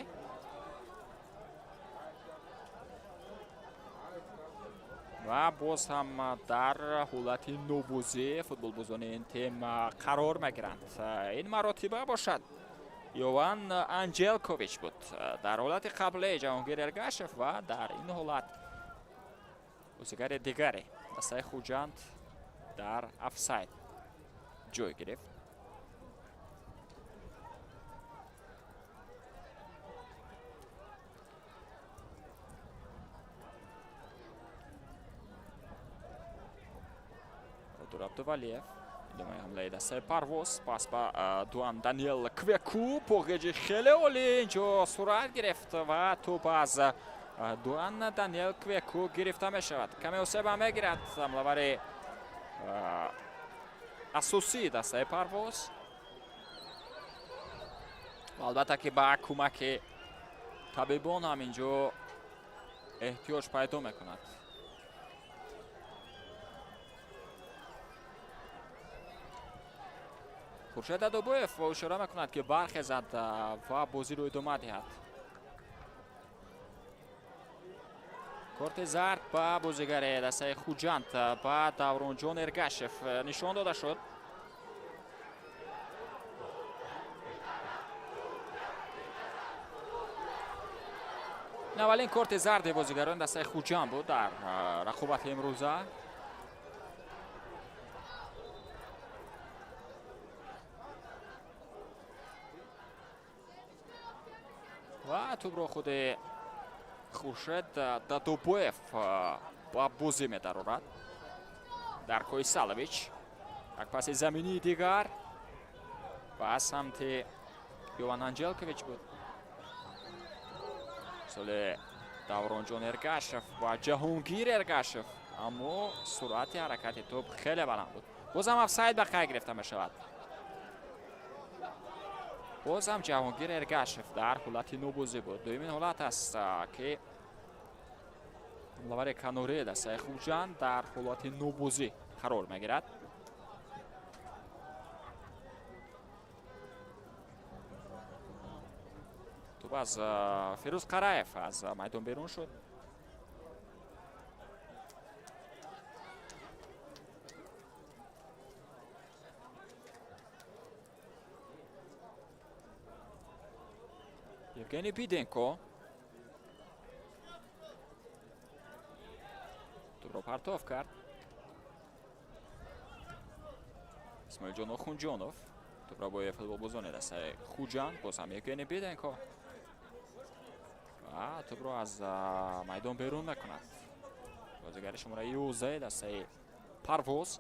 Ва боз ҳам дар ҳолати нобозӣ футболбозони ин тим қарор мегиранд. Ин маротиба бошад Йован Анҷелкович буд дар ҳолати қабле Ҷаҳонгир Эргашев ва дар ин ҳолат бозигари дигаре дастаи Хуҷанд дар офсайд ҷой гирифт. Баҳодур Абдувалиев идомаи ҳамлаи дастаи Парвоз, пас ба Дуан Даниел Квеку, поғеҷи хеле олӣ инҷо сурат гирифт ва тӯб аз Дуан Даниел Квеку гирифта мешавад. Каме осеба мегирад ҳамлавари асосии дастаи Парвоз. Албатта ки ба кӯмаки табибон ҳам инҷо эҳтиёҷ пайдо мекунад. Хуршед Дадобоев ишора мекунад, ки бархезад ва бозиро идома диҳад. Корти зард ба бозигари дастаи Хуҷанд, ба Давронҷон Эргашев нишон дода шуд. Ин аввалин корти зарди бозигарони дастаи Хуҷанд буд дар рақобати имрӯза. Ва тӯбро худи Хуршед Дадобоев ба бозӣ медарорад. Дарко Исалович, як паси заминии дигар ба самти Йован Анҷелкович буд. Соли Давронҷон Эргашев ва Ҷаҳонгир Эргашев, аммо суръати ҳаракати тӯб хеле баланд буд. Бозам офсайд ба қайд гирифта мешавад. Бозам Ҷаҳонгир Эргашев дар ҳолати нобозӣ буд. Дуюмин ҳолат аст, ки ҳамлавари канории дастаи Хуҷанд дар ҳолати нобозӣ қарор мегирад. Тӯб аз Фирӯз Қараев аз майдон берун шуд. Евгений Биденко тӯбро партов кард. Исмоилҷон Охунҷонов тӯбро бо футболбозони дастаи Хуҷанд. Боз ҳам Евгений Биденко ва тӯбро аз майдон берун мекунад. Бозигари шумораи 11 дастаи Парвоз.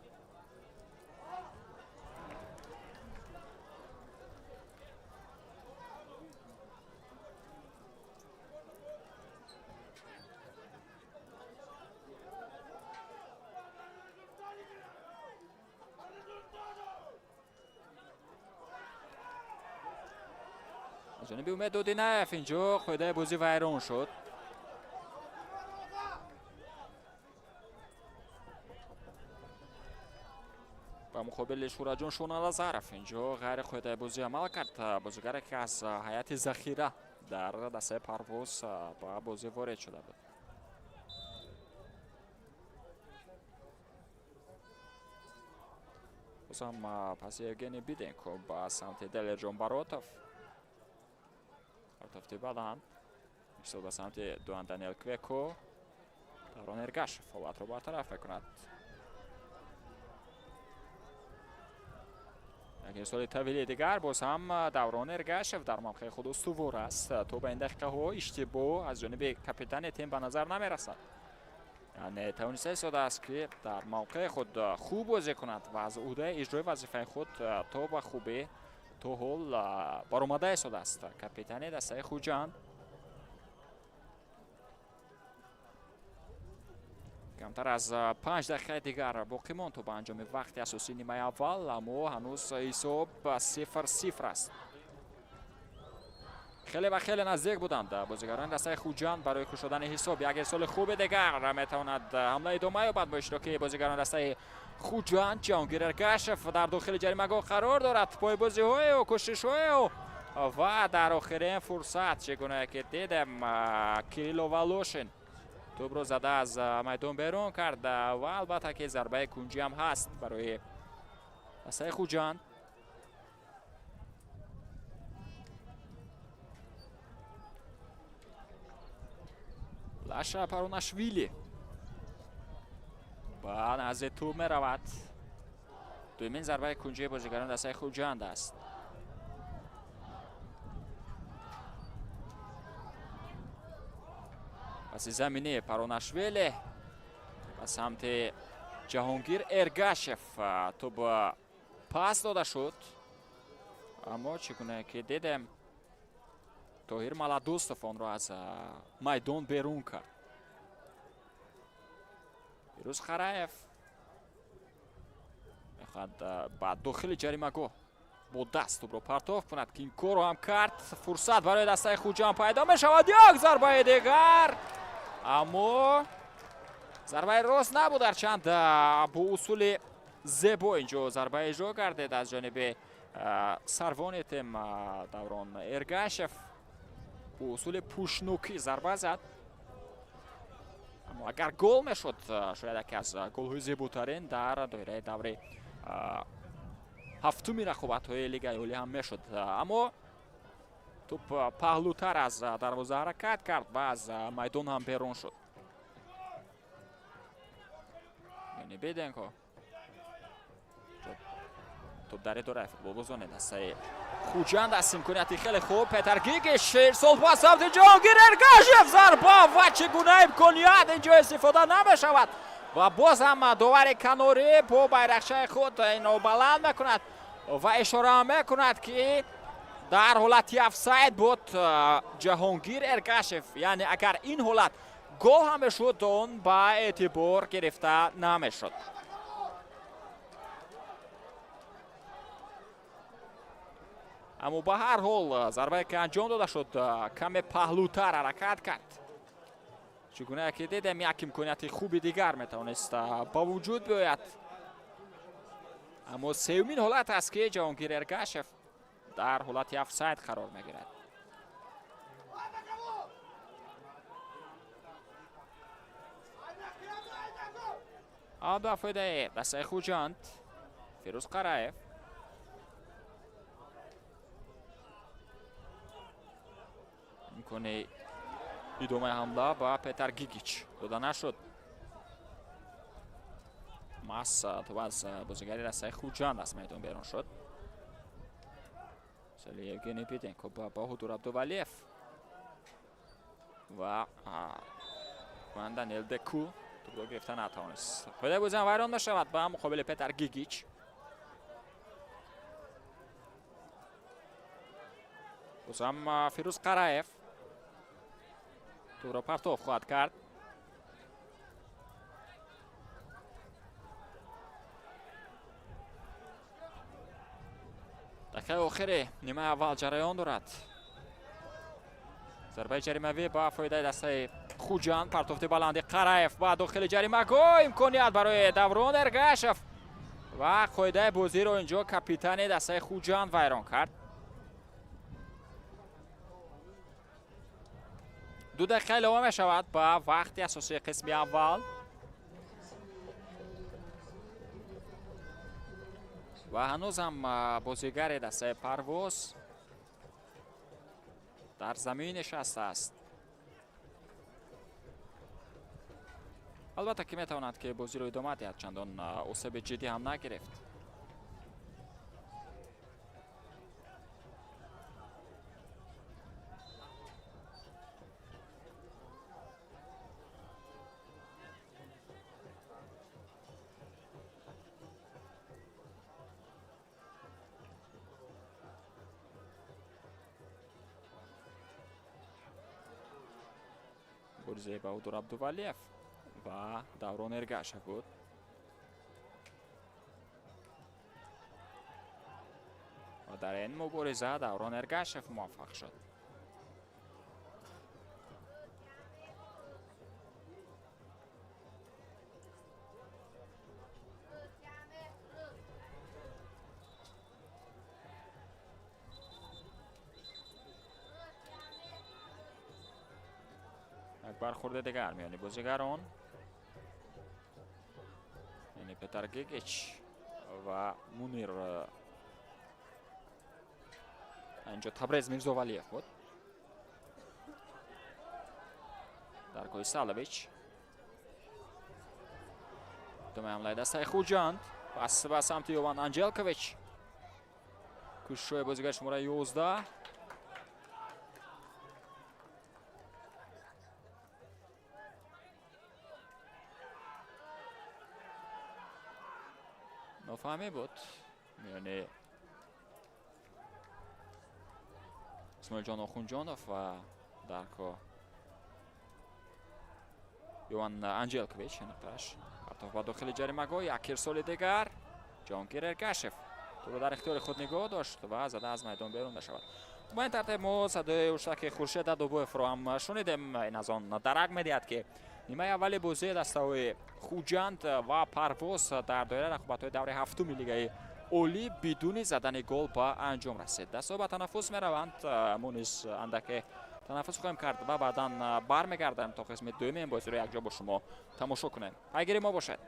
Аз ҷониби Умед Додинаев инҷо қоидаи бозӣ вайрон шуд. Ба муқобили Шураҷон Шонаназаров инҷо ғайри қоидаи бозӣ амал кард бозигаре, ки аз ҳайати захира дар дастаи Парвоз ба бозӣ ворид шуда буд. Бозам паси Евгений Биденко ба самти Далерҷон Баротов. Партофти баланд мисол ба самти Дуан Даниел Квеко. Даврон Эргашев ҳолатро бартараф мекунад. Як ирсоли тавили дигар, боз ҳам Даврон Эргашев дар мавқеи худ устувор аст. То ба ин дақиқаҳо иштибоҳ аз ҷониби капитани тим ба назар намерасад. Яъне тавониста истодааст, ки дар мавқеи худ хуб бозӣ кунад ва аз ӯҳдаи иҷрои вазифаи худ то ба хубӣ то ҳол баромада истодааст капитани дастаи Хуҷанд. Камтар аз 5 дақиқаи дигар боқӣ монд то ба анҷоми вақти асосии нимаи аввал, аммо ҳанӯз ҳисоб 0-0 аст. Хеле ва хеле наздик буданд бозигарони дастаи Хуҷанд барои кушодани ҳисоб. Як ирсоли хуби дигар, метавонад ҳамла идома ёбад бо иштироки бозигарони дастаи Хуҷанд. Ҷаҳонгир Эргашев дар дохили ҷаримагоҳ қарор дорад. Пойбозиҳою кӯшишҳою ва дар охирин фурсат, чӣ гунае ки дидем, Кирилло Волошин тӯбро зада аз майдон берун кард ва албатта ки зарбаи кунҷӣ ҳам ҳаст барои дастаи Хуҷанд. Лаша Паронашвили ба назди тӯб меравад. Дуюмин зарбаи кунҷии бозигарони дастаи Хуҷанд аст. Паси заминӣ Паронашвили ба самти Ҷаҳонгир Эргашев тӯб пас дода шуд, аммо чӣ гуна ки дидем, Тоҳир Маладӯстов онро аз майдон берун кард. Фирӯз Хараев мехоҳад ба дохили ҷаримагоҳ бо даст тӯбро партоф кунад, ки ин корро ҳам кард. Фурсат барои дастаи Хуҷанд пайдо мешавад. Як зарбаи дигар, аммо зарбаи рост набуд, ҳарчанд бо усули зебо инҷо зарба иҷро гардид аз ҷониби Сарвони тим Даврон Эргашев бо усули пӯшнукӣ зарба зад. Аммо агар гол мешуд, шояд яке аз голҳои зеботарин дар доираи даври ҳафтуми рақобатҳои Лигаи Олӣ ҳам мешуд. Аммо тӯп паҳлӯтар аз дарвоза ҳаракат кард ва аз майдон ҳам берун шуд. Беденко тӯп дар идораи футболбозони дастаи Хуҷанд аст. Имконияти хеле хуб, Петар Гигиш ирсол ба самти Ҷоҳонгир Эргашев, зарба ва чӣ гуна имконият инҷо истифода намешавад ва боз ҳам довари канорӣ бо байрақчаи худ инро баланд мекунад ва ишора мекунад, ки дар ҳолати офсайд буд Ҷаҳонгир Эргашев. Яъне агар ин ҳолат гол ҳам мешуд, он ба эътибор гирифта намешуд. Аммо ба ҳар ҳол зарбае, ки анҷом дода шуд, каме паҳлӯтар ҳаракат кард. Чӣ гуна ки дидем, як имконияти хуби дигар метавонист ба вуҷуд биёяд. Аммо сеюмин ҳолат аст, ки Ҷаҳонгир Эргашев дар ҳолати офсайд қарор мегирад. Ба фоидаи дастаи Хуҷанд Фирӯз Қараев. Имкони идомаи ҳамла ба Петар Гигич дода нашуд. Маҳз тӯп аз бозигари дастаи Хуҷанд аз майдон берун шуд. Соли Евгений Биденко ба Баҳодур Абдувалиев ва Даниел Деку тӯпро гирифта натавонист. Фоидаи бозиам вайрон мешавад ба муқобили Петар Гигич. Бозам Фирӯз Қараев тӯпро партов хоҳад кард. Дақиқаи охири нимаи аввал ҷараён дорад. Зарбаи ҷаримавӣ ба фоидаи дастаи Хуҷанд. Партофти баланди Қараев ба дохили ҷаримагоҳ, имконият барои Даврон Эргашев ва қоидаи бозиро инҷо капитани дастаи Хуҷанд вайрон кард. 2 дақиқа илова мешавад ба вақти асосии қисми аввал ва ҳанӯз ҳам бозигари дастаи Парвоз дар замин нишастааст. Албатта, ки метавонад, ки бозиро идома диҳад, чандон осеби ҷиддӣ ҳам нагирифт. Муборизаи Баҳодур Абдувалиев ва Даврон Эргашев буд. Ва дар ин мубориза Даврон Эргашев муваффақ шуд. Як бархӯрди дигар миёни бозигарон, яъне Петар Гигич ва Мунир, инҷо Табрез Мирзовалиев буд. Даргоҳи Салович, идомаи ҳамлаи дастаи Хуҷанд, пас ба самти Йован Анҷелкович, кӯшишҳои бозигари шумораи 11. Нофаҳмӣ буд миёни Исмоилҷон Охунҷонов ва Дарко Йован Анҷелкович. Нуқтааш партоф ба дохили ҷаримагоҳ, як ирсоли дигар, Ҷонгир Эргашев тӯро дар ихтиёри худ нигоҳ дошт ва зада аз майдон берун мешавад. Ба ин тартиб мо садои уштаки Хуршед Адобоевро ҳам шунидем. Ин аз он дарак медиҳад, ки нимаи аввали бозии дастаҳои Хуҷанд ва Парвоз дар доираи рақобатҳои давраи ҳафтуми Лигаи Олӣ бидуни задани гол ба анҷом расид. Дастҳо ба танаффус мераванд, мо низ андаке танаффус хоҳем кард ва баъдан бармегардем, то қисми дуюми ин бозиро якҷо бо шумо тамошо кунем. Пайгири мо бошед.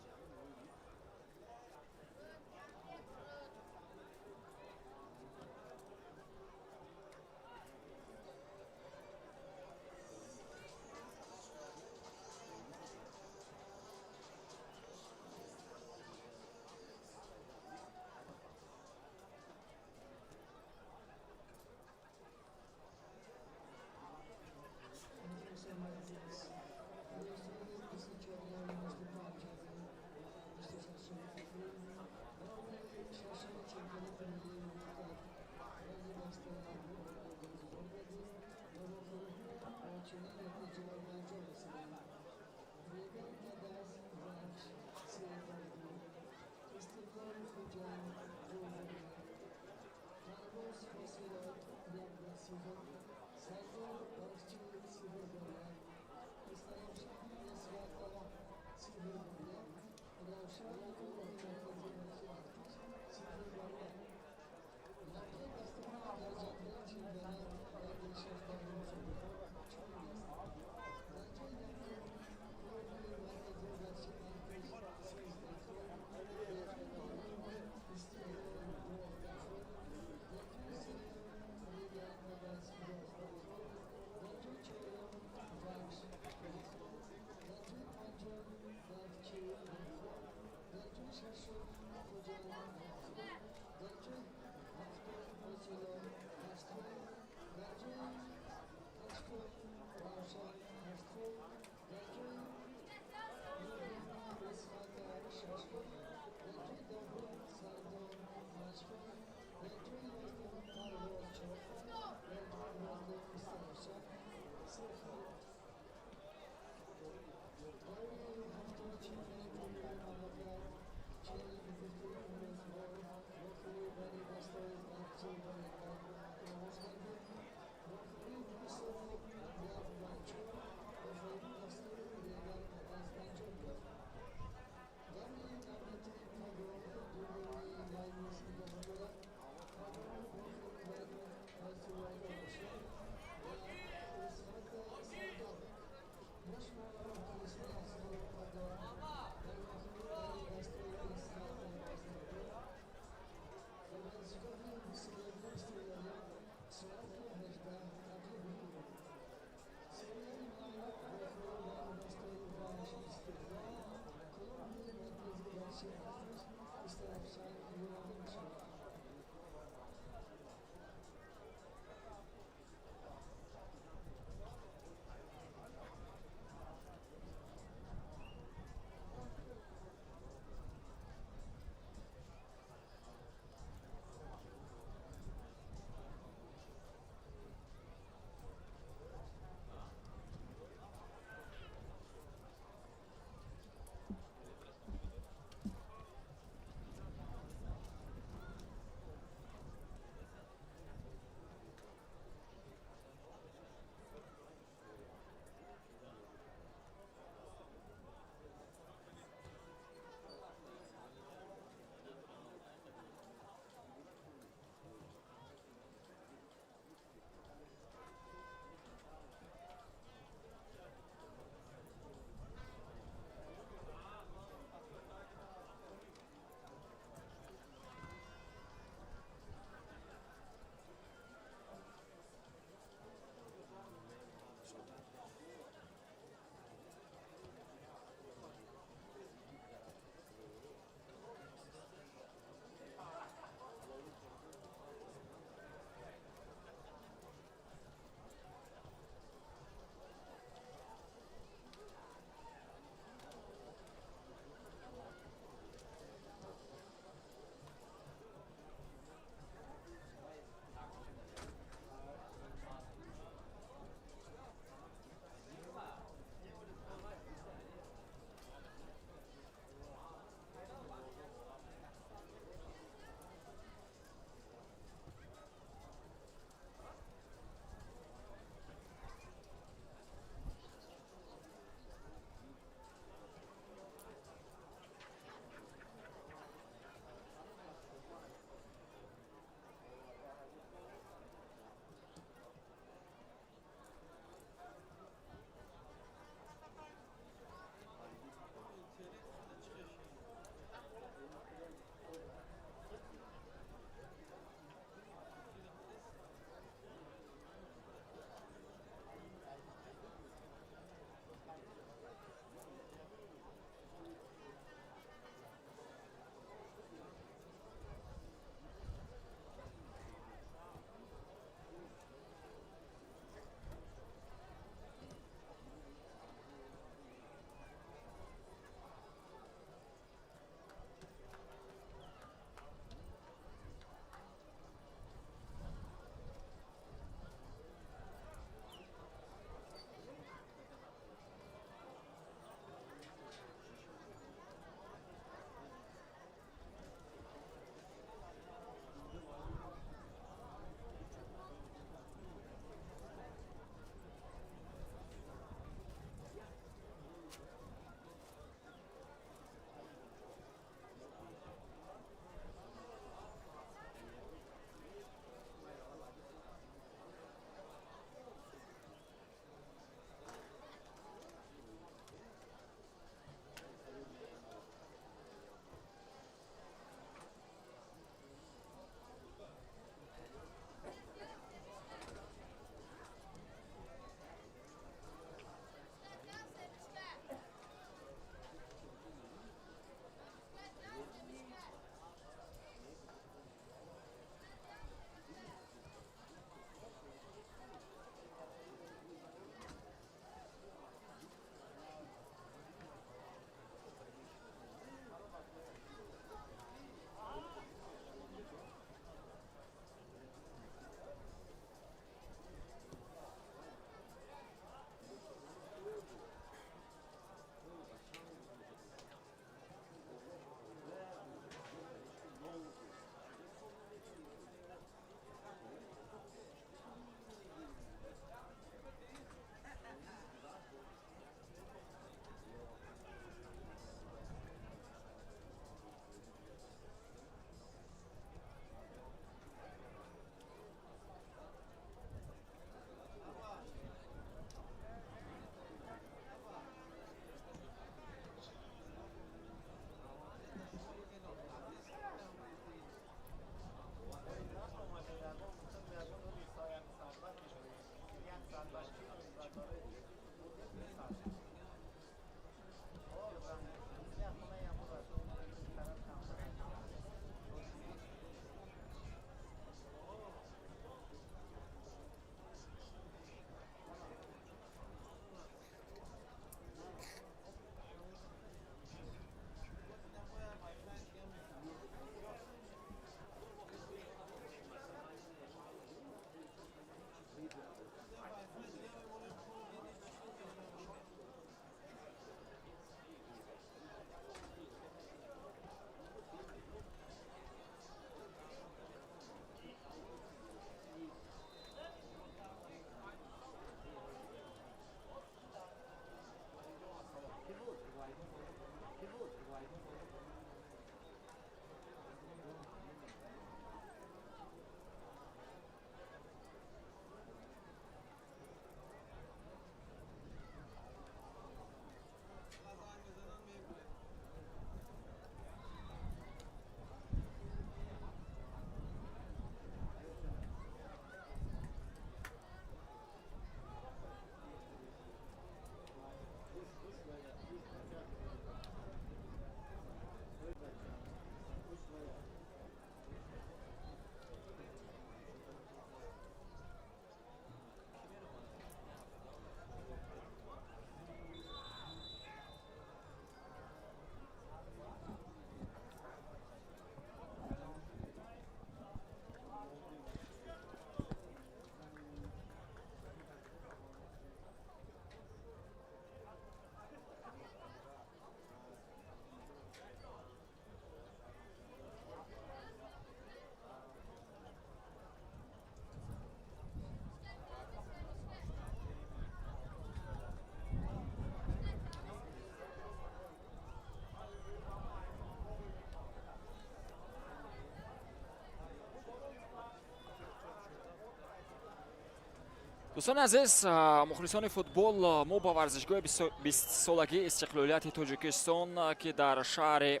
Дӯстони азиз, мухлисони футбол, мо ба варзишгоҳи 20-солагии истиқлолияти Тоҷикистон, ки дар шаҳри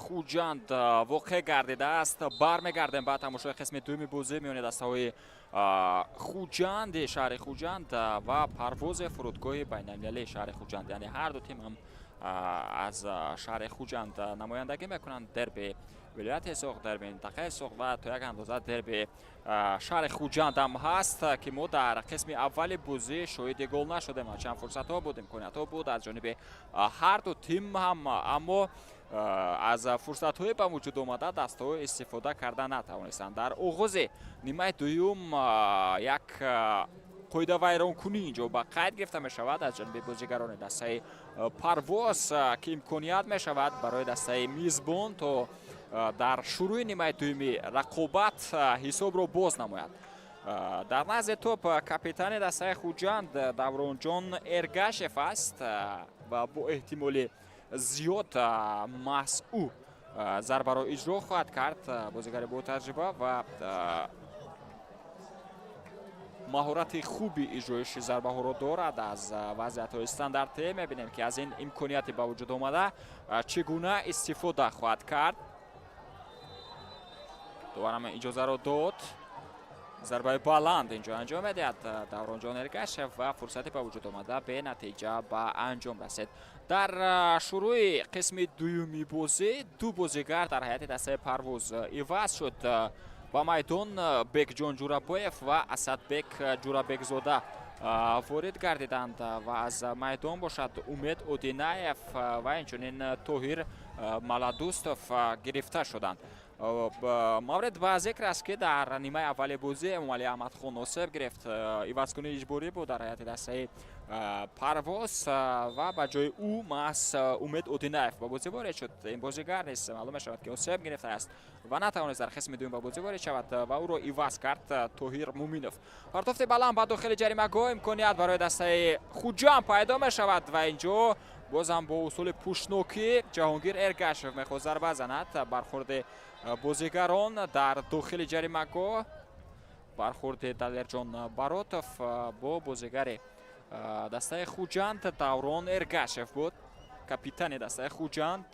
Хуҷанд воқеъ гардидааст, бармегардем ба тамошои қисми дуюми бозӣ миёни дастаҳои Хуҷанди шаҳри Хуҷанд ва Парвози фурудгоҳи байналмилалии шаҳри Хуҷанд. Яъне ҳар ду тим ҳам аз шаҳри Хуҷанд намояндагӣ мекунанд. Дерби вилояти Суғд, дерби минтақаи Суғд ва то як андоза дерби шаҳри Хуҷанд ҳам ҳаст, ки мо дар қисми аввали бозӣ шоҳиди гол нашудем. Чанд фурсатҳо буд, имкониятҳо буд аз ҷониби ҳар ду тим ҳам, аммо аз фурсатҳои ба вуҷуд омада дастаҳо истифода карда натавонистанд. Дар оғози нимаи дуюм як қоидавайронкунӣ инҷо ба қайд гирифта мешавад аз ҷониби бозигарони дастаи Парвоз, ки имконият мешавад барои дастаи мизбон, то дар шурӯи нимаи дуюми рақобат ҳисобро боз намояд. Дар назди топ капитани дастаи Хуҷанд Давронҷон Эргашев аст ва бо эҳтимоли зиёд маҳз ӯ зарбаро иҷро хоҳад кард. Бозигари ботаҷриба ва маҳорати хуби иҷроиши зарбаҳоро дорад аз вазъиятҳои стандартӣ. Мебинем, ки аз ин имконияти ба вуҷуд омада чӣ гуна истифода хоҳад кард. Доварам иҷозаро дод. Зарбаи баланд инҷо анҷом медиҳад Давронҷон Эргашев ва фурсати ба вуҷуд омада бенатиҷа ба анҷом расид. Дар шурӯи қисми дуюми бозӣ ду бозигар дар ҳайати дастаи Парвоз иваз шуд. Ба майдон Бекҷон Ҷурабоев ва Асадбек Ҷурабекзода ворид гардиданд ва аз майдон бошад Умед Одинаев ва инчунин Тоҳир Маладустов гирифта шуданд. Маврид ба зикр аст, ки дар нимаи аввали бозӣ Эмомалӣ Аҳмадхон осеб гирифт. Ивазкунии иҷборӣ буд дар ҳайати дастаи Парвоз ва ба ҷои ӯ маҳз Умед Одинаев ба бозӣ ворид шуд. Ин бозигар низ маълум мешавад, ки осеб гирифтааст ва натавонист дар қисми дуюм ба бозӣ ворид шавад ва ӯро иваз кард Тоҳир Муминов. Партофти баланд ба дохили ҷаримагоҳ, имконият барои дастаи Хуҷанд пайдо мешавад ва инҷо бозам бо усули пуштнокӣ Ҷаҳонгир Эргашев мехост зарба занад. Бархӯрди бозигарон дар дохили ҷаримагоҳ, бархӯрди Далерҷон Баротов бо бозигари дастаи Хуҷанд Даврон Эргашев буд. Капитани дастаи Хуҷанд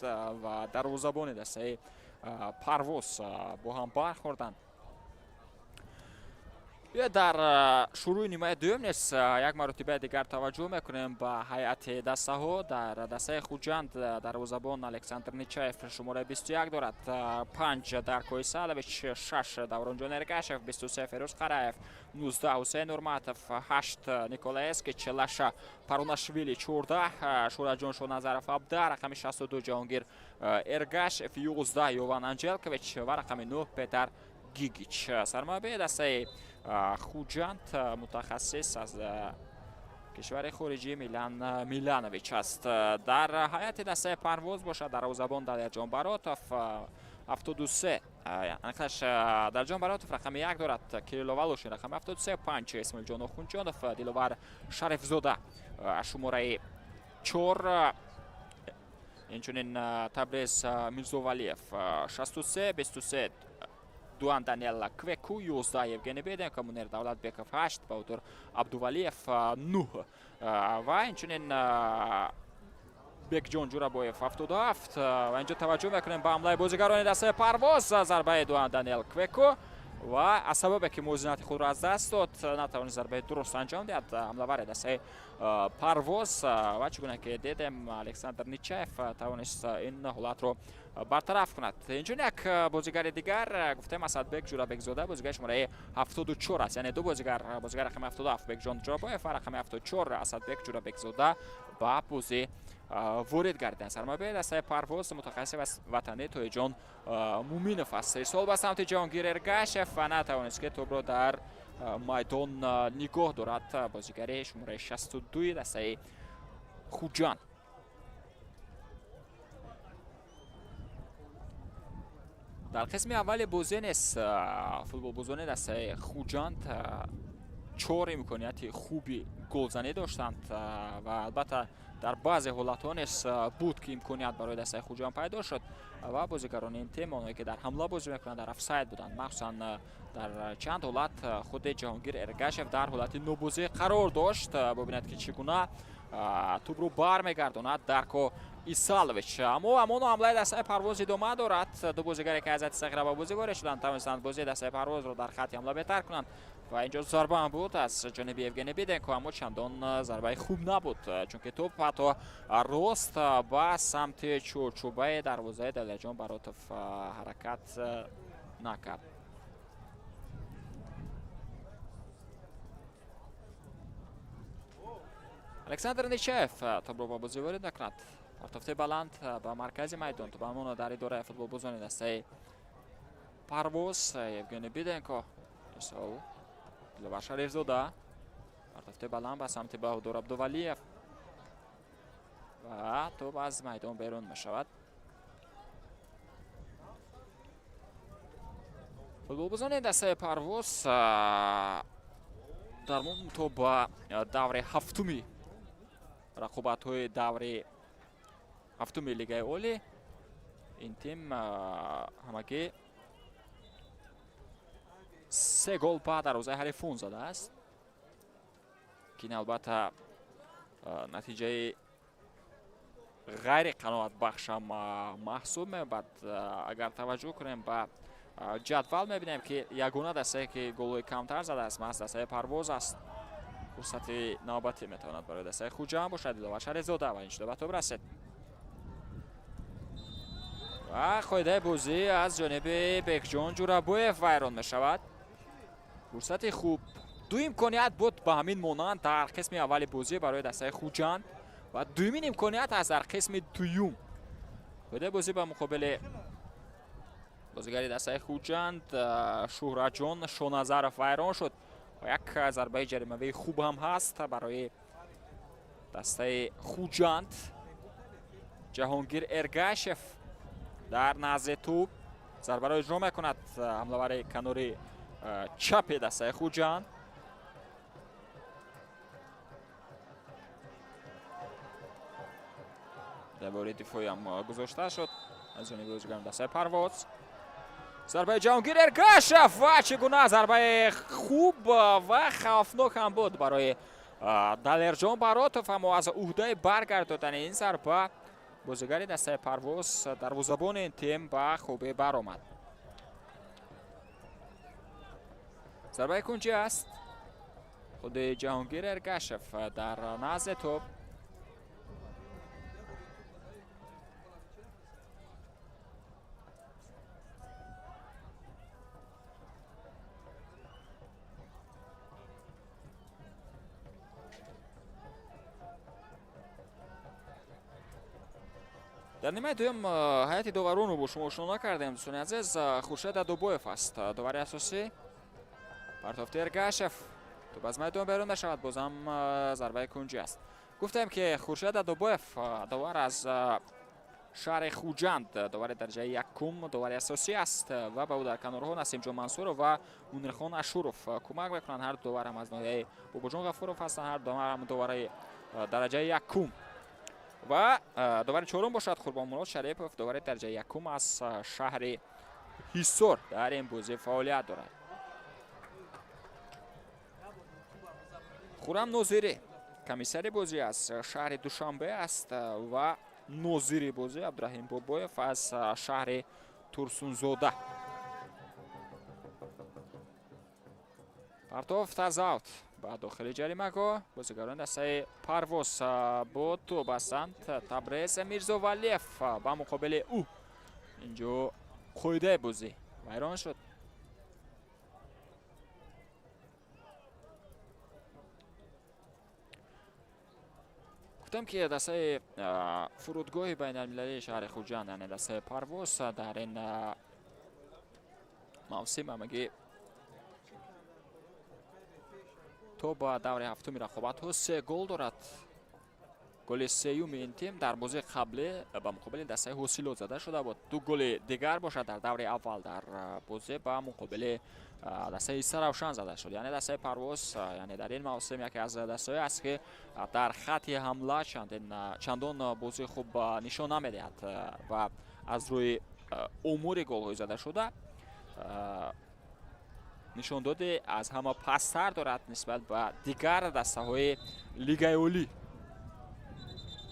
ва дарвозабони дастаи Парвоз бо ҳам бархӯрданд. Дар шурӯи нимаи дуюм низ як маротибаи дигар таваҷҷӯҳ мекунем ба ҳайати дастаҳо. Дар дастаи Хуҷанд дарвозабон Александр Нечаев шумораи 21 дорад, 5 Дарко Исалович, 6 Давронҷон Эргашев, 23 Ферӯз Қараев, 19 Ҳусейн Нурматов, 8 Николай Эскич, Лаша Паронашвили 14, Шураҷон Шоназаров 17, рақами 62 Ҷаҳонгир Эргашев, 11 Йован Анҷелкович ва рақами 9 Петар Гигич. Сармураббии дастаи Хуҷанд мутахассис аз кишвари хориҷӣ Милан Миланович аст. Дар ҳайати дастаи Парвоз бошад дарвозабон Далерҷон Баротов 73, аниқтараш Далерҷон Баротов рақами 1 дорад, Кирилло Волошин рақами 73, 5 Исмоилҷон Охунҷонов, Диловар Шарифзода шумораи 4, инчунин Табрез Мирзовалиев 63, 23 Дуан Даниел Квеку, 11 Евгений Беденко, Мунир Давлатбеков 8, Баҳодур Абдувалиев 9 ва инчунин Бекҷон Ҷурабоев 77. Ва инҷо таваҷҷӯҳ мекунем ба ҳамлаи бозигарони дастаи Парвоз. Зарбаи Дуан Даниел Квеку ва аз сабабе ки мувозинати худро аз даст дод, натавонист зарбаи дуруст анҷом диҳад ҳамлавари дастаи Парвоз. Ва чӣ гуна ки дидем, Александр Нечаев тавонист ин ҳолатро бартараф кунад. Инчунин як бозигари дигар гуфтем, Асадбек Ҷурабекзода, бозигари шумораи 74 аст. Яъне ду бозигар, бозигари рақами 77 Бекҷон Ҷурабоев ва рақами 74 Асадбек Ҷурабекзода ба бозӣ ворид гардиданд. Сармураббии дастаи Парвоз мутахассиси ватанӣ Тоҳирҷон Муминов аст. Ирсол ба самти Ҷаҳонгир Эргашев ва натавонист, ки тӯбро дар майдон нигоҳ дорад бозигари шумораи 62 дастаи Хуҷанд. Дар қисми аввали бозӣ низ футболбозони дастаи Хуҷанд Чор имконияти хуби голзанӣ доштанд ва албатта дар баъзе ҳолатҳо низ буд, ки имконият барои дастаи Хуҷанд пайдо шуд ва бозигарони ин тим, онҳое ки дар ҳамла бозӣ мекунанд, дар офсайд буданд. Махсусан дар чанд ҳолат худи Ҷаҳонгир Эргашев дар ҳолати нобозӣ қарор дошт. Бубинед, ки чӣ гуна тӯбро бармегардонад Дарко Исалович. Аммо ҳамоно ҳамлаи дастаи Парвоз идома дорад. Ду бозигаре ки аз ҳайати захира ба бозӣ ворид шуданд, тавонистанд бозии дастаи Парвозро дар хатти ҳамла беҳтар кунанд. Ва инҷо зарба ҳам буд аз ҷониби Евгений Биденко, аммо чандон зарбаи хуб набуд, чунки тӯп ҳатто рост ба самти чорчӯбаи дарвозаи Далерҷон Баротов ҳаракат накард. Александр Нечаев тӯбро ба бозӣ ворид мекунад. Партофти баланд ба маркази майдон, тӯб ҳамоно дар идораи футболбозони дастаи Парвоз. Евгений Биденко, мисол Диловар Шарифзода, партофти баланд ба самти Баҳодур Абдувалиев ва тӯб аз майдон берун мешавад. Футболбозони дастаи Парвоз дар то ба даври ҳафтуми рақобатҳои даври ҳафтуми Лигаи Олӣ ин тим ҳамагӣ 3 гол ба дарвозаи ҳарифон задааст, ки ин албатта натиҷаи ғайри қаноатбахшам маҳсуб меёбад. Агар таваҷҷӯҳ кунем ба ҷадвал, мебинем, ки ягона дастае, ки голҳои камтар задааст, маҳз дастаи Парвоз аст. Фурсати навбатӣ метавонад барои дастаи Хуҷанд бошад. Диловар Шарифзода ва иншуда ба тӯб расид ва қоидаи бозӣ аз ҷониби Бекҷон Ҷурабоев вайрон мешавад. Фурсати хуб, ду имконият буд ба ҳамин монанд дар қисми аввали бозӣ барои дастаи Хуҷанд ва дуюмин имконият аст дар қисми дуюм. Қоидаи бозӣ ба муқобили бозигари дастаи Хуҷанд Шӯҳратҷон Шоназаров вайрон шуд ва як зарбаи ҷаримавии хуб ҳам ҳаст барои дастаи Хуҷанд. Ҷаҳонгир Эргашев дар назди тӯб зарбаро иҷро мекунад, ҳамлавари канори чапи дастаи Хуҷанд. Девори дифоиам гузошта шуд аз ҷониби бозигарони дастаи Парвоз. Зарбаи Ҷаҳонгир Эргашев ва чӣ гуна зарбаи хуб ва хавфнок ҳам буд барои Далерҷон Баротов, аммо аз уҳдаи баргардодани ин зарба бозигари дастаи Парвоз, дарвозабони ин тим, ба хубӣ баромад. Зарбаи кунҷӣ аст. Худи Ҷаҳонгир Эргашев дар назди тӯб. Дар нимаи дуюм ҳайати доваронро бо шумо ошно накардем, дӯстони азиз. Хуршед Адобоев аст довари асосӣ. Партофти Эргашев, тӯб аз майдон берун мешавад, бозам зарбаи кунҷӣ аст. Гуфтем, ки Хуршед Адобоев довар аз шаҳри Хуҷанд, довари дараҷаи якум, довари асосӣ аст ва ба ӯ дар канорҳо Насимҷон Мансуров ва Мунирхон Ашуров кӯмак мекунанд. Ҳар ду довар ҳам аз ноҳияи Бобоҷон Ғафуров ҳастанд, ҳар ду довар ҳам довари дараҷаи якум. Ва довари чорум бошад Қурбонмурод Шарипов, довари дараҷаи якум аз шаҳри Ҳисор дар ин бозӣ фаъолият дорад. Хуррам Нозирӣ комиссари бозӣ аз шаҳри Душанбе аст ва нозири бозӣ Абдураҳим Бобоев аз шаҳри Турсунзода. Партофт аз аут ба дохили ҷаримагоҳ. Бозигарони дастаи Парвоз бо тӯб ҳастанд. Табрез Мирзовалиев ба муқобили ӯ, инҷо қоидаи бозӣ вайрон шуд. Гуфтам, ки дастаи фурудгоҳи байналмилалии шаҳри Хуҷанд, яъне дастаи Парвоз, дар ин мавсим ҳамагӣ то ба даври ҳафтуми рақобатҳо се гол дорад. Голи сеюми ин тим дар бозии қаблӣ ба муқобили дастаи Ҳосилот зада шуда буд. Ду голи дигар бошад дар даври аввал дар бозӣ ба муқобили дастаи Истаравшан зада шуд. Яъне дастаи Парвоз, яъне дар ин мавсим яке аз дастаҳое аст, ки дар хатти ҳамла чандон бозии хуб нишон намедиҳад ва аз рӯи умури голҳои задашуда нишондоди аз ҳама пасттар дорад нисбат ба дигар дастаҳои Лигаи Олӣ.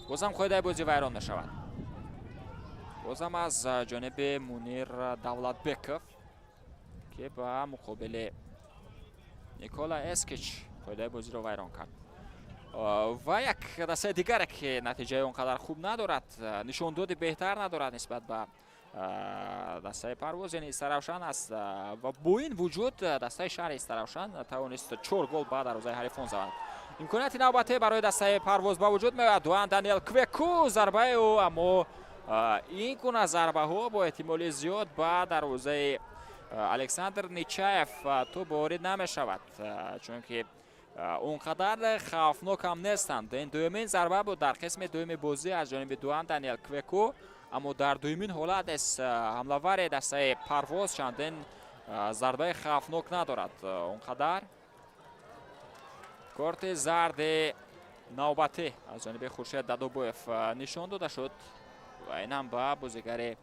Бозам қоидаи бозӣ вайрон мешавад. Бозам аз ҷониби Мунир Давлатбеков, ки ба муқобили Никола Эскич қоидаи бозиро вайрон кард. Ва як дастаи дигаре, ки натиҷаи он қадар хуб надорад, нишондоди беҳтар надорад нисбат ба дастаи Парвоз, яъне Истаравшан аст. Ва бо ин вуҷуд дастаи шаҳри Истаравшан тавонист 4 гол ба дарвозаи ҳарифон занад. Имконияти навбатӣ барои дастаи Парвоз ба вуҷуд меояд. Дуан Даниел Квеку, зарбаи ӯ, аммо ин гуна зарбаҳо бо эҳтимоли зиёд ба дарвозаи Александр Ничаев тӯб ворид намешавад, чунки он қадар хавфнок ҳам нестанд. Ин дуюмин зарба буд дар қисми дуюми бозӣ аз ҷониби Дуан Даниел Квеку, аммо дар дуюмин ҳолат низ ҳамлавари дастаи Парвоз чандин зарбаи хавфнок надорад. Он қадар корти зарди навбатӣ аз ҷониби Хуршед Дадобоев нишон дода шуд ва ин ҳам ба бозигари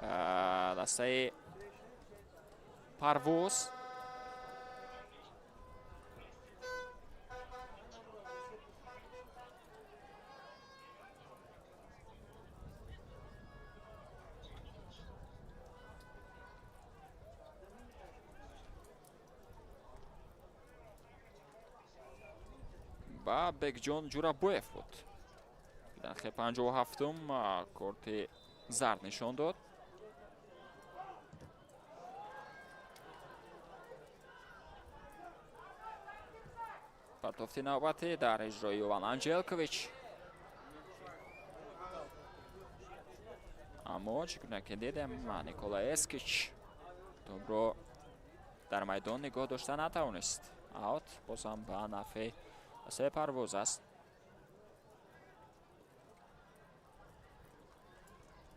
дастаи Парвоз. Ба Бекҷон Ҷурабоев буд. Дақиқаи 57-ум корти зард нишон дод. Партофти навбатӣ дар иҷрои Йован Анҷелкович. Аммо чӣ гуна ки дидем, Никола Эскич тӯбро дар майдон нигоҳ дошта натавонист. Аут бозам ба нафъи дастаи Парвоз аст.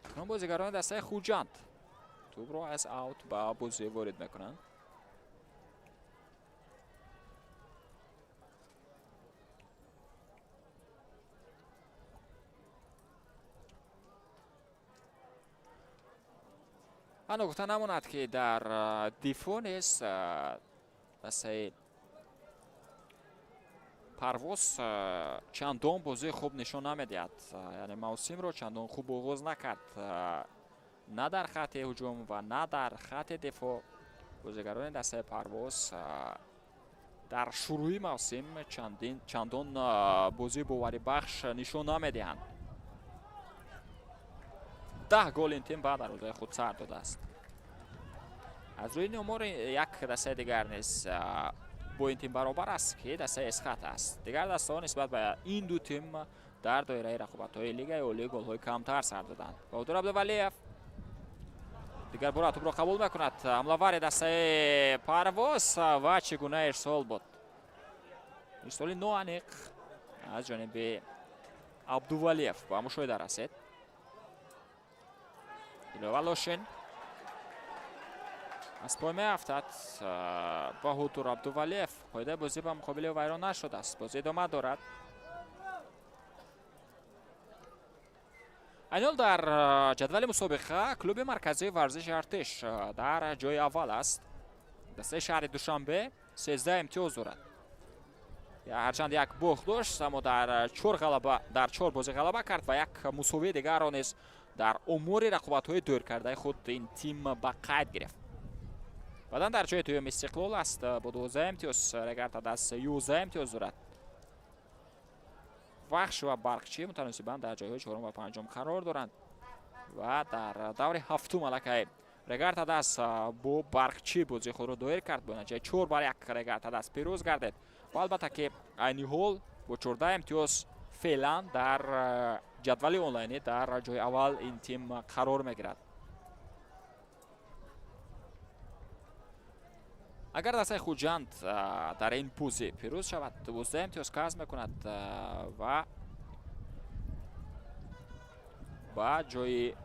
Акнун бозигарони дастаи Хуҷанд тӯбро аз аут ба бозӣ ворид мекунанд. Ва ногуфта намонад, ки дар дифоъ низ дастаи Парвоз чандон бозии хуб нишон намедиҳад. Яъне мавсимро чандон хуб оғоз накард. На дар хатти ҳуҷум ва на дар хатти дифоъ. Бозигарони дастаи Парвоз дар шурӯи мавсим чандон бозии боварибахш нишон намедиҳанд. 10 гол ин тим ба дарвозаи худ сар додааст. Аз рӯи ин омор як дастаи дигар низ бо ин тим баробар аст, ки дастаи Эсхат аст. Дигар дастаҳо нисбат ба ин ду тим дар доираи рақобатҳои Лигаи Олӣ голҳои камтар сар доданд. Баҳодур Абдувалиев дигар бора тӯбро қабул мекунад. Ҳамлавари дастаи Парвоз ва чӣ гуна ирсол буд. Ирсоли ноаниқ аз ҷониби Абдувалиев ба мушоҳида расид. Илова Лошин аз пой меафтад. Баҳодур Абдувалиев, қоидаи бозӣ ба муқобили вайрон нашудааст. Бозӣ идома дорад. Айни ҳол дар ҷадвали мусобиқа клуби марказии варзиши Артиш дар ҷои аввал аст. Дастаи шаҳри Душанбе 13 имтиёз дорад. Ҳарчанд як бохт дошт, аммо дар 4 бозӣ ғалаба кард ва як мусовии дигарро низ дар умури рақобатҳои доиркардаи худ ин тим ба қайд гирифт. Баъдан дар ҷои дуюм Истиқлол аст бо 12 имтиёз, Регар-ТадАЗ 11 имтиёз дорад. Вахш ва Барқчӣ мутаносибан дар ҷойҳои чорум ва панҷум қарор доранд ва дар даври ҳафтум аллакай Регар-ТадАЗ бо Барқчӣ бозии худро доир кард. Бо натиҷаи 4-1 Регар-ТадАЗ пирӯз гардид ва албатта ки айни ҳол бо 14 имтиёз феълан дар ҷадвали онлайнӣ дар ҷои аввал ин тим қарор мегирад. Агар дастаи Хуҷанд дар ин бозӣ пирӯз шавад, 12 имтиёз касб мекунад ва Ба ҷои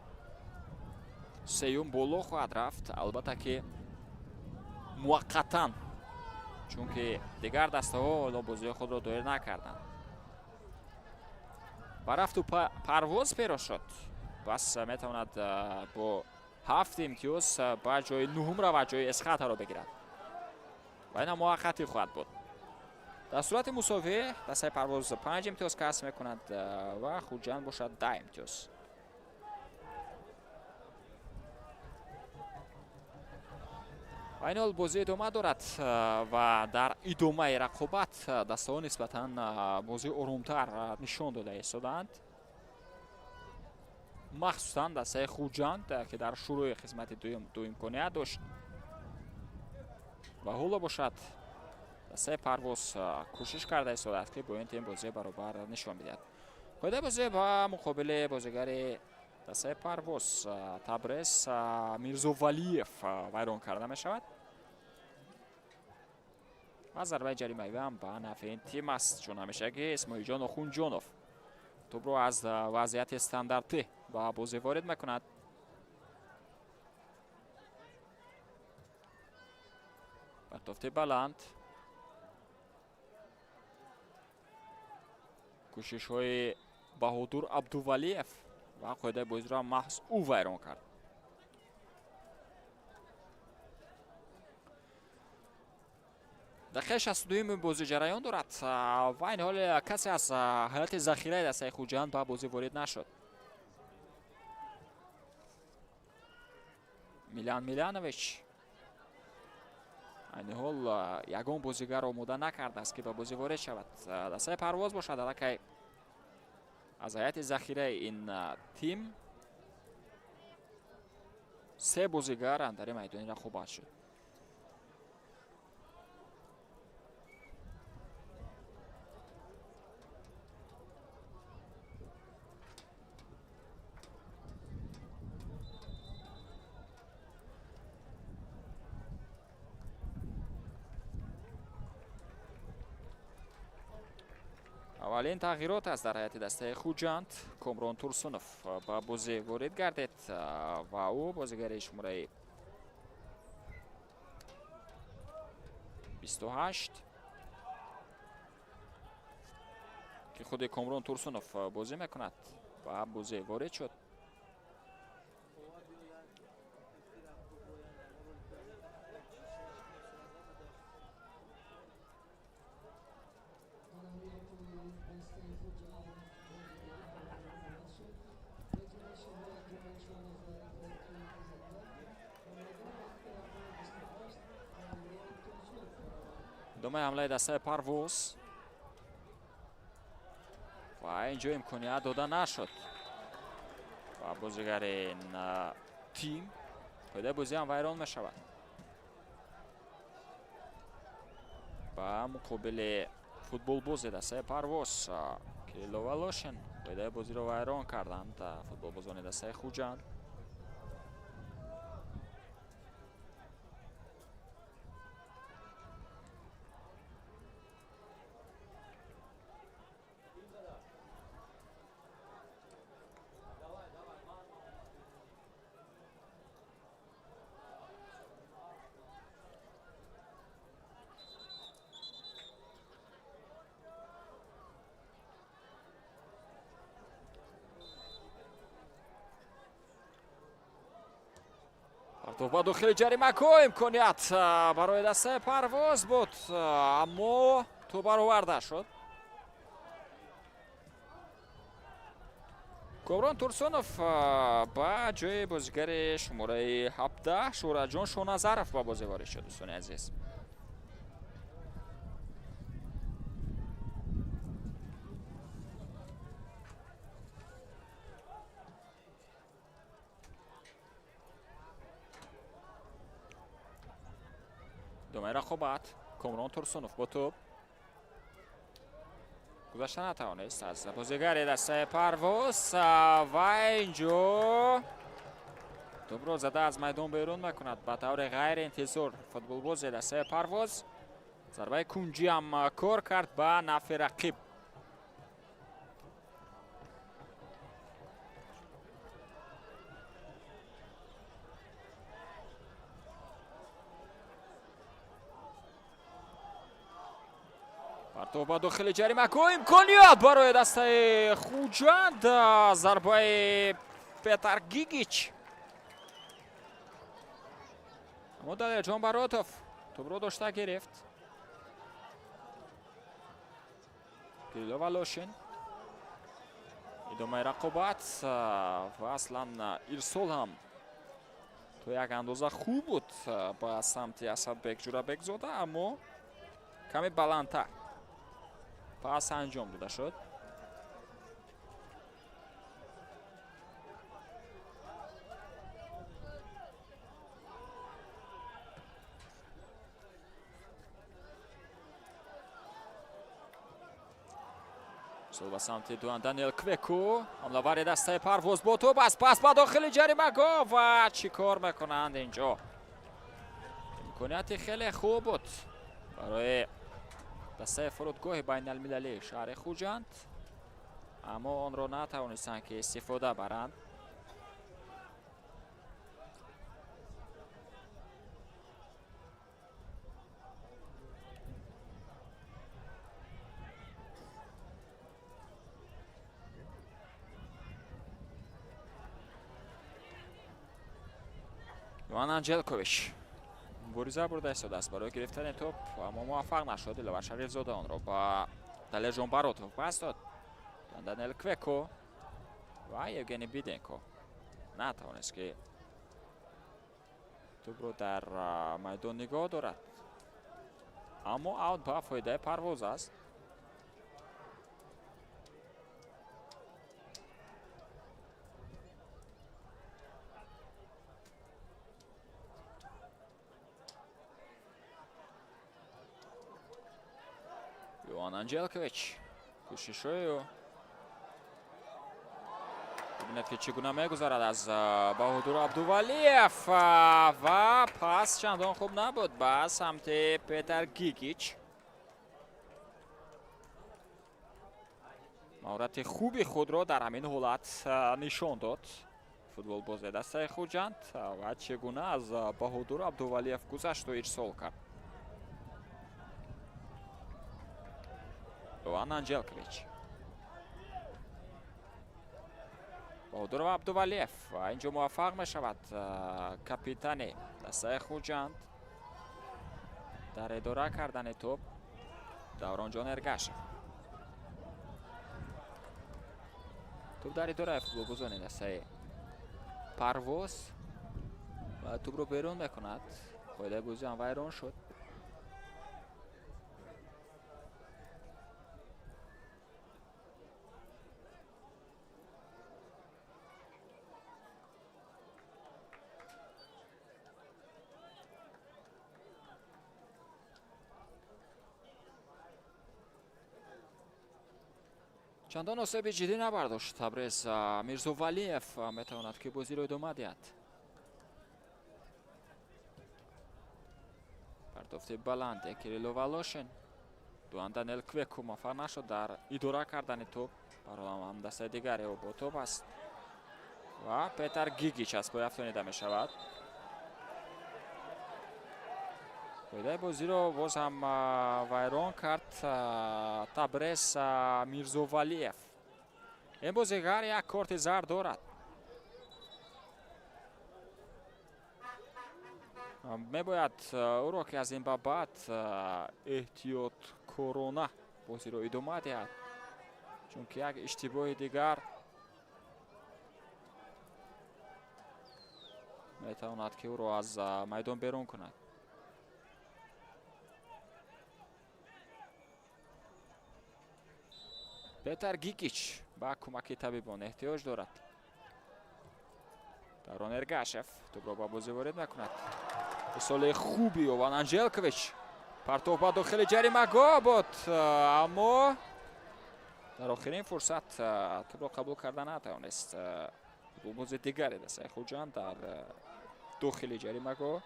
сеюм боло хоҳад рафт, албатта ки муваққатан, чунки дигар дастаҳо ҳоло бозиҳои худро доир накарданд. Ба рафту Парвоз перо шуд, пас метавонад бо 7 имтиёз ба ҷои нуҳум равад, ҷои Эсхатаро бигирад ва ина муваққатӣ хоҳад буд. Дар сурати мусовӣ дастаи Парвоз 5 имтиёз касб мекунад ва Хуҷанд бошад 10 имтиёз. Ва ин ҳол бозӣ идома дорад ва дар идомаи рақобат дастаҳо нисбатан бозии оромтар нишон дода истодаанд, махсусан дастаи Хуҷанд, ки дар шурӯи қисмати дуюм ду имконият дошт ва ҳоло бошад дастаи Парвоз кӯшиш карда истодааст, ки бо ин тим бозии баробар нишон бидиҳад. Қоидаи бозӣ ба муқобили бозигари дастаи Парвоз Табрез Мирзовалиев вайрон карда мешавад ва зарбаи ҷаримавӣ ҳам ба нафъи ин тим аст, чун ҳамешагӣ Исмоилҷон Охунҷонов тӯбро аз вазъияти стандартӣ ба бозӣ ворид мекунад. Партофти баланд, кӯшишҳои Баҳодур Абдувалиев ва қоидаи бозиро маҳз ӯ вайрон кард. Дақиқаи 62-юми бозӣ ҷараён дорад ва ин ҳол касе аз ҳайати захираи дастаи Хуҷанд ба бозӣ ворид нашуд. Милян Милянович айни ҳол ягон бозигар омода накардааст, ки ба бозӣ ворид шавад. Дастаи Парвоз бошад, аллакай аз ҳайати захираи ин тим се бозигар андари майдони рақобат шуд. Аввалин тағйирот аст дар ҳайати дастаи Хуҷанд. Комрон Турсунов ба бозӣ ворид гардид ва ӯ бозигари шумораи 28, ки худи Комрон Турсунов бозӣ мекунад, ба бозӣ ворид шуд. Идомаи ҳамлаи дастаи Парвоз ва инҷо имконият дода нашуд ва бозигари тим, қоидаи бозӣ ҳам вайрон мешавад. Ба муқобили футболбози дастаи Парвоз Кирилло Волошин қоидаи бозиро вайрон карданд футболбозони дастаи Хуҷанд. Ба дохили ҷаримагоҳ имконият барои дастаи Парвоз буд, аммо тӯб бароварда шуд. Комрон Турсунов ба ҷои бозигари шумораи 17 Шӯраҷон Шоназаров ба бозӣ ворид шуд, дӯстони азиз. Идомаи рақобат, Комрон Турсунов бо тӯб гузашта натавонист аз бозигари дастаи Парвоз ва инҷо тӯбро зада аз майдон берун мекунад ба таври ғайриинтизор футболбози дастаи Парвоз. Зарбаи кунҷӣ ҳам кор кард ба нафъи рақиб. Партов ба дохили ҷаримагоҳ, имконият барои дастаи Хуҷанд. Зарбаи Петар Гигич. Аммо Далерҷон Баротов тӯбро дошта гирифт. Кирилло Волошин. Идомаи рақобат ва аслан ирсол ҳам то як андоза хуб буд ба самти Асадбек Ҷурабекзода, аммо каме баландтар пас анҷом дода шуд. Ба самти Дуан Даниел Квеку, ҳамлавари дастаи Парвоз бо тӯб аст, пас ба дохили ҷаримагоҳ ва чӣ кор мекунанд инҷо? Имконияти хеле хуб буд барои дастаи фурудгоҳи байналмилалии шаҳри Хуҷанд, аммо онро натавонистанд ки истифода баранд. Иван Анҷелкович мубориза бурда истодааст барои гирифтани тӯб, аммо муваффақ нашуд. Диловар Шарифзода онро ба Далерҷон Баротов пас дод. Даниел Квеко ва Евгений Биденко натавонист ки тӯбро дар майдон нигоҳ дорад, аммо аут ба фоидаи Парвоз аст. Иван Анҷелкович кӯшишҳои бибинед ки чӣ гуна мегузарад аз Баҳодур Абдувалиев ва пас чандон хуб набуд ба самти Петар Гигич. Маҳорати хуби худро дар ҳамин ҳолат нишон дод футболбози дастаи Хуҷанд ва чӣ гуна аз Баҳодур Абдувалиев гузашту ирсол кард. Иван Анҷелкович. Баҳодур Абдувалиев инҷо муваффақ мешавад капитани дастаи Хуҷанд дар идора кардани тӯб. Давронҷон Эргашев. Тӯб дар идораи футболбозони дастаи Парвоз ва тӯбро берун мекунад. Қоидаи бозӣ ҳам вайрон шуд. Чандон осеби ҷиддӣ набардошт Табрез Мирзовалиев, метавонад ки бозиро идома диҳад. Партофти баланд Кирилло Волошин. Дуан Даниел Квеку муваффақ нашуд дар идора кардани тӯб. Барои ҳам дастаи дигаре ӯ бо тӯб аст ва Петар Гигич аз пой афтонида мешавад. Қоидаи бозиро боз ҳам вайрон кард Табрез Мирзовалиев. Ин бозигар як корти зард дорад. Мебояд ӯро ки аз ин ба баъд эҳтиёткорона бозиро идома диҳад, чунки як иштибоҳи дигар метавонад ки ӯро аз майдон берун кунад. Петар Гигич ба кӯмаки табибон эҳтиёҷ дорад. Даврон Эргашев тӯбро ба бозӣ ворид мекунад. Ирсоли хуби Йован Анҷелкович. Партов ба дохили ҷаримагоҳ буд, аммо дар охирин фурсат тӯбро қабул карда натавонист. Футболбози дигаре дастаи Хуҷанд дар дохили ҷаримагоҳ.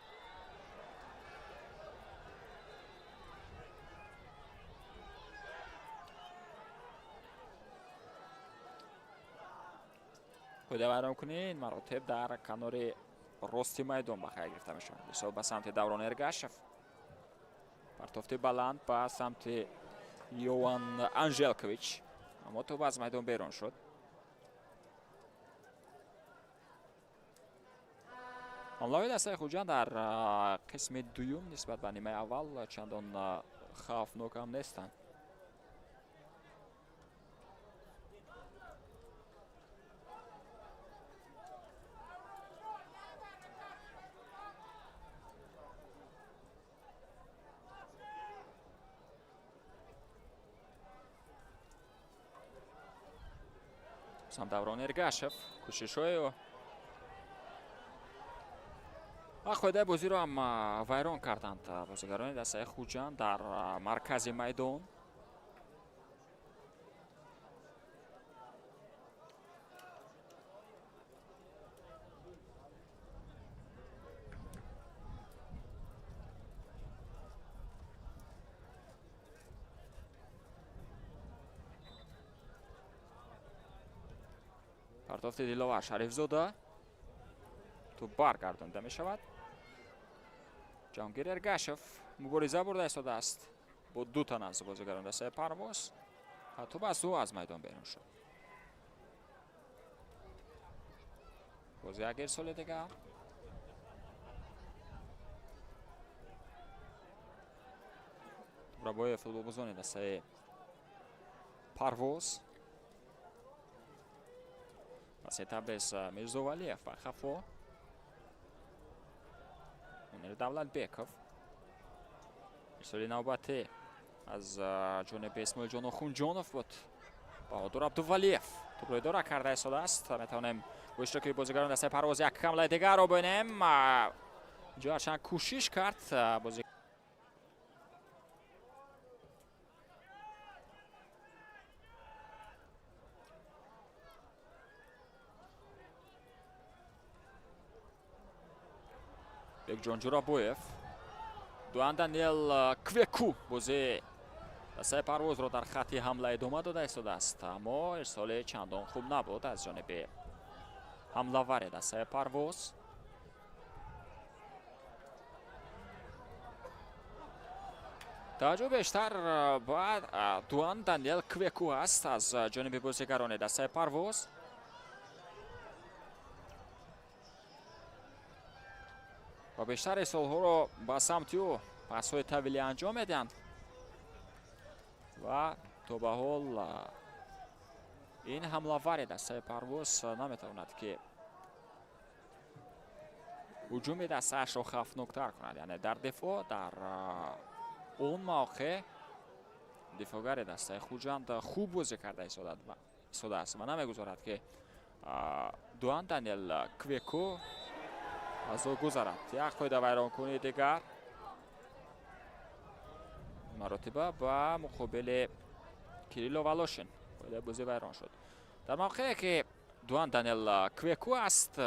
Қоида вайронкунӣ ин маротиб дар канори рости майдон ба хайр гирифта мешавад. Ирсол ба самти Даврон Эргашев. Партофти баланд ба самти Йован Анжелкович, аммо тӯб аз майдон берун шуд. Ҳамлаҳои дастаи Хуҷанд дар қисми дуюм нисбат ба нимаи аввал чандон хавфнок ҳам нестанд. Даврон Эргашев кӯшишҳои ва қоидаи бозиро ҳам вайрон карданд бозигарони дастаи Хуҷанд дар маркази майдон. Партофти Диловар Шарифзода, тӯб баргардонда мешавад. Ҷаҳонгир Эргашев мубориза бурда истодааст бо ду тан аз бозигарон дастаи Парвоз ва тӯб аз ӯ аз майдон берун шуд. Боз як ирсоли дигар. Тӯбрабои футболбозони дастаи Парвоз. Паси Табрез Мирзовалиев ба хафо. Мунир Давлатбеков. Ирсоли навбатӣ аз ҷониби Исмоилҷон Охунҷонов буд. Баҳодур Абдувалиев тӯбро идора карда истодааст. Метавонем бо иштироки бозигарон дастаи Парвоз як ҳамлаи дигарро бинем. Инҷо ҳарчанд кӯшиш кард бози Бекҷон Ҷурабоев. Дуан Даниел Квеку бози дастаи Парвозро дар хатти ҳамла идома дода истодааст, аммо ирсоли чандон хуб набуд аз ҷониби ҳамлавари дастаи Парвоз. Таваҷҷӯҳ бештар ба Дуан Даниел Квеку аст аз ҷониби бозигарони дастаи Парвоз. Ва бештари солҳоро ба самти ӯ пасҳои тавилӣ анҷом медиҳанд ва то ба ҳол ин ҳамлавари дастаи Парвоз наметавонад ки ҳуҷуми дастаашро хавфноктар кунад. Яъне дар дифоъ, дар он мавқеъ дифоъгари дастаи Хуҷанд хуб бозӣ карда истодааст ва намегузорад ки Дуан Даниел Квеку аз ӯ гузарад. Як қоида вайронкунии дигар маротиба ба муқобили Кирилло Волошин қоидаи бозӣ вайрон шуд. Дар мавқее ки Дуан Даниел Квеку аст,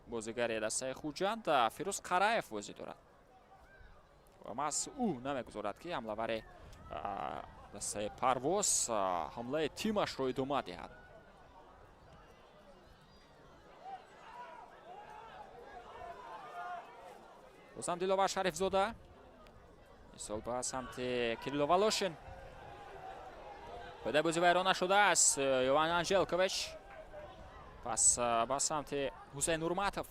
бозигари дастаи Хуҷанд Фирӯз Қараев бозӣ дорад ва маҳз ӯ намегузорад ки ҳамлавари дастаи Парвоз ҳамлаи тимашро идома диҳад. Бозам Диловар Шарифзода. Ин ба самти Кирилло Волошин. Қоидаи бозӣ вайрон нашудааст. Йован Анжелкович. Пас ба самти Ҳусейн Нурматов.